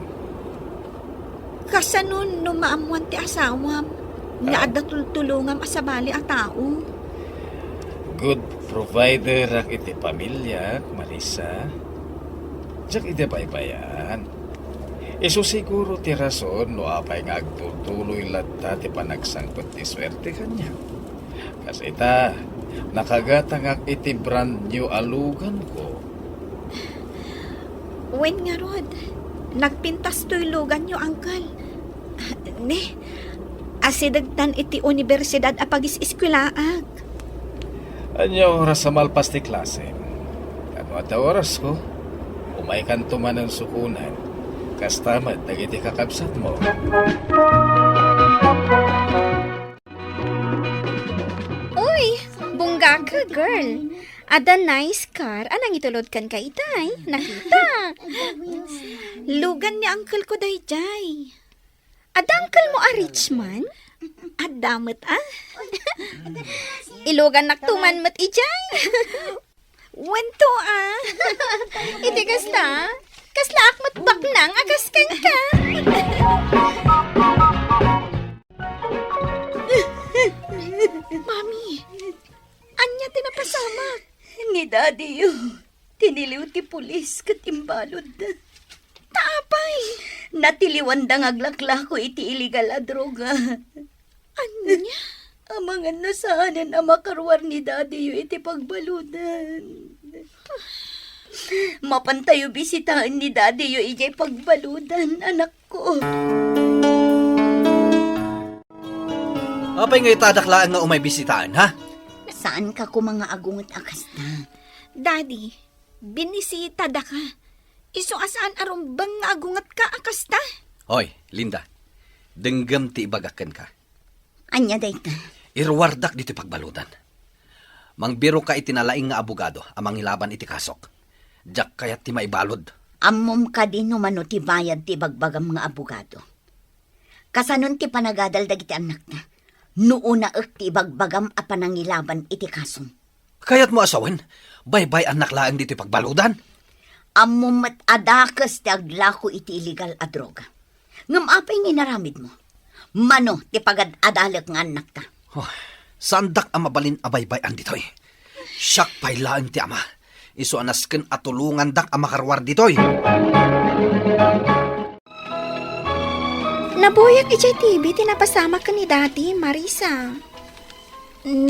Kasano no maammoan ti asawam nga Ah. adda tultulongam a sabali a tao? Good provider-ak iti pamiliak, Marisa. Diak iti baybay-an. Isu siguro ti rason no apay nga agtutuloy latta ti panagsangpet ti suerte kaniak. Kas ita, nakagatangak iti brand new a luganko. Wen ngarud, nagpintas toy luganyo, Uncle. Ne, asidegtan iti universidad a pagis-eskuelaak. Ania oras a malpas ti klase? Kano adda orasko? Umaykanto manen sukonen. Kasta met dagiti kakabsatmo. Uy, bunggaka, girl. Adda nice car a nangitulod kenka itay. Nakita. Lugan ni uncle ko daydiay. Adda uncle mo a rich man? Adda met, ah. Ilugannak to man met idiay. Wen to, ah. Iti kasta, kaslaak met baknang a kas kenka. Mami, ania ti napasamak? Ni daddy-yo, tiniliw ti pulis ket imbalud. Ta apay? Natiliwanda nga aglaklako iti illegal a droga. Ania? Amangan no saanen a makaruar ni daddy-yo iti pagbaludan. Mapantayo bisitaen ni daddy-yo idiay pagbaludan, anakko. Apay nga itadak laeng nga umay bisitaen, ha? Saanka koma nga agunget a kasta. Daddy, binisitadaka. Isu a saan a rumbeng nga agungetka a kasta. Hoy, Linda, denggem ti ibagak kenka. Ania dayta? Iruardak ditoy pagbaludan. Mangbiroka iti nalaing nga abogado a mangilaban iti kasok. Diak kayat ti maibalud. Ammom kadi no mano ti bayad ti ibagbagam nga abogado? Kasanon ti panagadal dagiti annakta no unaek ti ibagbagam a panangilaban iti kasom? Kayatmo a sawen, baybay-annak laeng ditoy pagbaludan? Ammom met a dakes ti aglako iti illegal a droga. Ngem apay nga inaramidmo? Mano ti pagad-adalek nga annakta? Oh, saandak a mabalin a baybay-an ditoy. Siak pay laeng ti ama. Isu a nasken a tulongandak a makaruar ditoy. Nabuyak idiay T V ti napasamak ken ni Daddy, Marisa. Na-